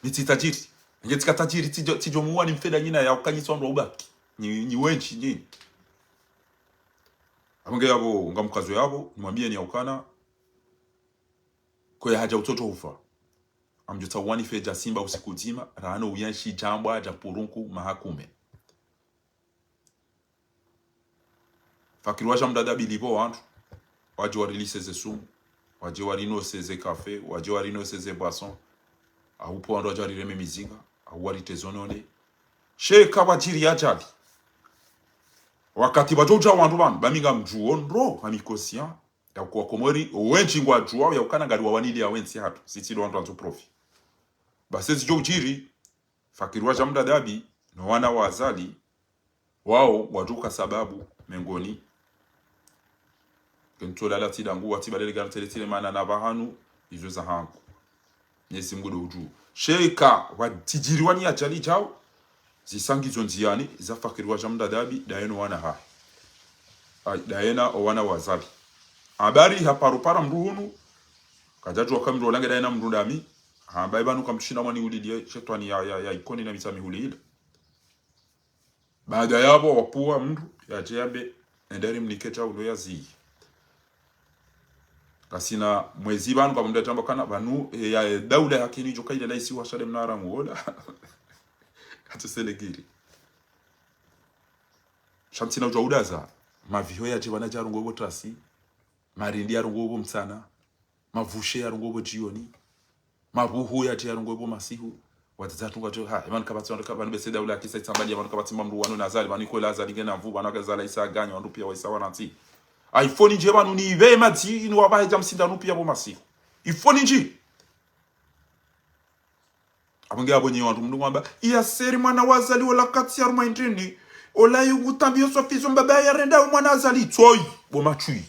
Mi tsi tajiri. Nge tsika tajiri, tsidjo, tsidjo muwa ni mfeda nyina ya ukanyisa wandru wa ubaki. Ni, ni wendji, ni. Apvo nge yapvo, ngamkazo yapvo, nimwambiyeni ya ukana, ko ya hadja utoto ufa. Amdjo tsawani fe dja simba usiku dzima, rano uyenshi djambwa dja purunku mahakume. Fakiri wa Shamdadabi lipvo wandru, wadje warilise ze sumu, wadje warinose ze café, wadje warinose ze boisson, aupvo wandru wadje warireme mizinga, au warite zonone. Sheka wadjiri ya djali. Wakati pvadjo udja wandru pvanu, ba mi ngamdjuo ndro, ha mi conscient, ya kuwa Komori, wendji ngwadjuao, ya ukana ngari wawanili ya wentsi hatru, sisi ndo wandru wandzo profit. Basi zidjo udjiri, Fakiri wa Jamda Dabi, no wana wa Azali, wao wadjuka sababu mengoni. Kentsola la tsi dangu, wa tsi balele gana tsele tsile mana na pvahanu, izo za hangu. Mnyezi Mngu ndo udjuo. Sheka, watsidjiriwa ni ajali djao, zisangi zo ndziani, za Fakiri wa Jamda Dabi, daye no wana hahe. Ay, daye na o wana wa Azali. Habari haparo para mndru hunu, kadjadjuwa ka mndru olange daye na mndru ndami, hamba ipvanu kamtsina mwani ulilie shetwani ya, ya, ya Ikoni na Mitsamihuli ile. Baada yapvo wapvuwa mndru, yadje yambe, enda rimnike djau no yaziyi. Kasina mwezi pvanu, kapvamndru yadjamba kana, pvanu, e, ya, e, daula ya Ikoni djoka ile laisi wa shale mnara muola. Katsu selegiri. Sha ntsina udjuwa udaza, maviho yadje pvanu djarongoo pvo trasi, marindi yarongoo pvo mtsana, mavushe yarongoo pvo djioni, mabuhu yadje yarongoo pvo masihu. Wadzadze hatru ngwadjo, ha, ipvanu kapvatsi wandru ka, pvanu bese daula ya kisa itsambali ya pvanu kapvatsi mba mndru wanu na Azali, pvanu Ikoli Azali ngena nvu, pvanu ka Azali isa ganya, wandru piya waisa wanatsi. iPhone ndje pvanu ni pve madzi, ni wapvahe dja msinda nu piya pvo masihu. iPhone ndje. Apvo nge apvo nyi wandru mndru ngwamba, Yaseri mwana wa Azali ola katsi ya ruma indrini, ola yugu tambi yo swafizo mbaba yarenda mwana Azali, tsoi, bo matswi.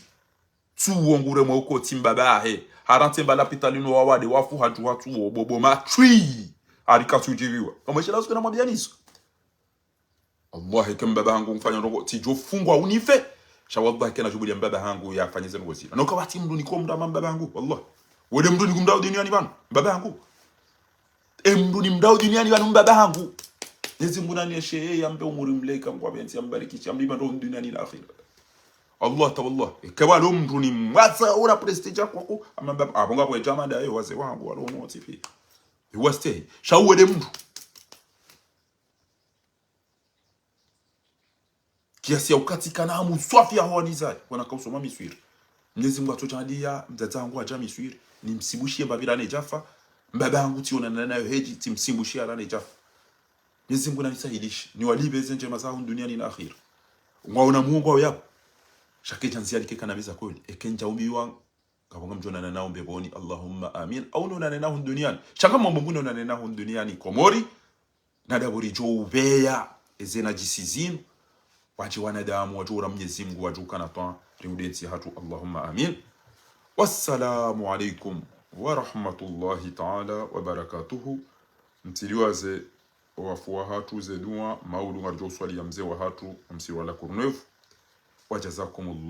Tsuwo ngure mwa uko tsi mbaba ahe. Harantse mba lapitali no wawade wafu hadju hatsuwo bo, bo matswi. Arika tsi udjipviwa. Kamwe shela suke na mwambianiso. Wallahi, ke mbaba hangu mfanya ndrongo, tsidjo fungwa unife. Sha wallahi, kena djubulia mbaba hangu yafanye ze ndrongo zila. No kapvatsi mndru niko mndru ama mbaba hangu, wallahi. Wede mndru niko mndru duniani pvanu, mbaba hangu. E mndru ni mndru duniani pvanu mbaba hangu. Mnyezi Mngu nanieshe, yambe umuri mleka, ngwapvendzi, yambariki, yamlima ndo duniani na akhira. Allah ta wallah. Eke walo mndru ni mwaza ora prestige kwako, ama mbaba, apvo ngapvo e djama daye, wazee wangu, walo motsi pia. Iwaste, sha uwede mndru. Kiasi ya ukati kana hamu swafi ya hwanizaye, wana kausoma Miswiri. Mnyezi Mngu atsodjaaliya, mdzadze hangu hadja Miswiri, nimsimbushiye mbapvi rane djafa, mbaba hangu tsionana nayo hedji, tsimsimbushiya rane djafa. Mnyezi Mngu nanisahilishe, niwalipve ze ndjema zaho duniani na akhira. Ngwaona muongo wao yapvo. Sha ke djanzi yalike kana biza kweli, eke ndjaumbiwa, ngapvo ngamdjonana nao mbepvoni, Allahumma amin. Au nonane naho duniani. Sha ngamwambo ngu nonane naho duniani, Komori. Na dapvo ridjo upveya eze nadjisi zinu, wadje wanadamu, wadjo ura Mnyezi Mngu, wadjo ukana twa, riude ntsi hatru, Allahumma amin. Wassalamu alaikum wa rahmatullahi ta'ala wa barakatuhu. Mtsiliwaze wafu wahatru ze dua, maudu ngaridjo uswaliya mze wahatru, msiri wa la Courneuve. Wa jazakumullah.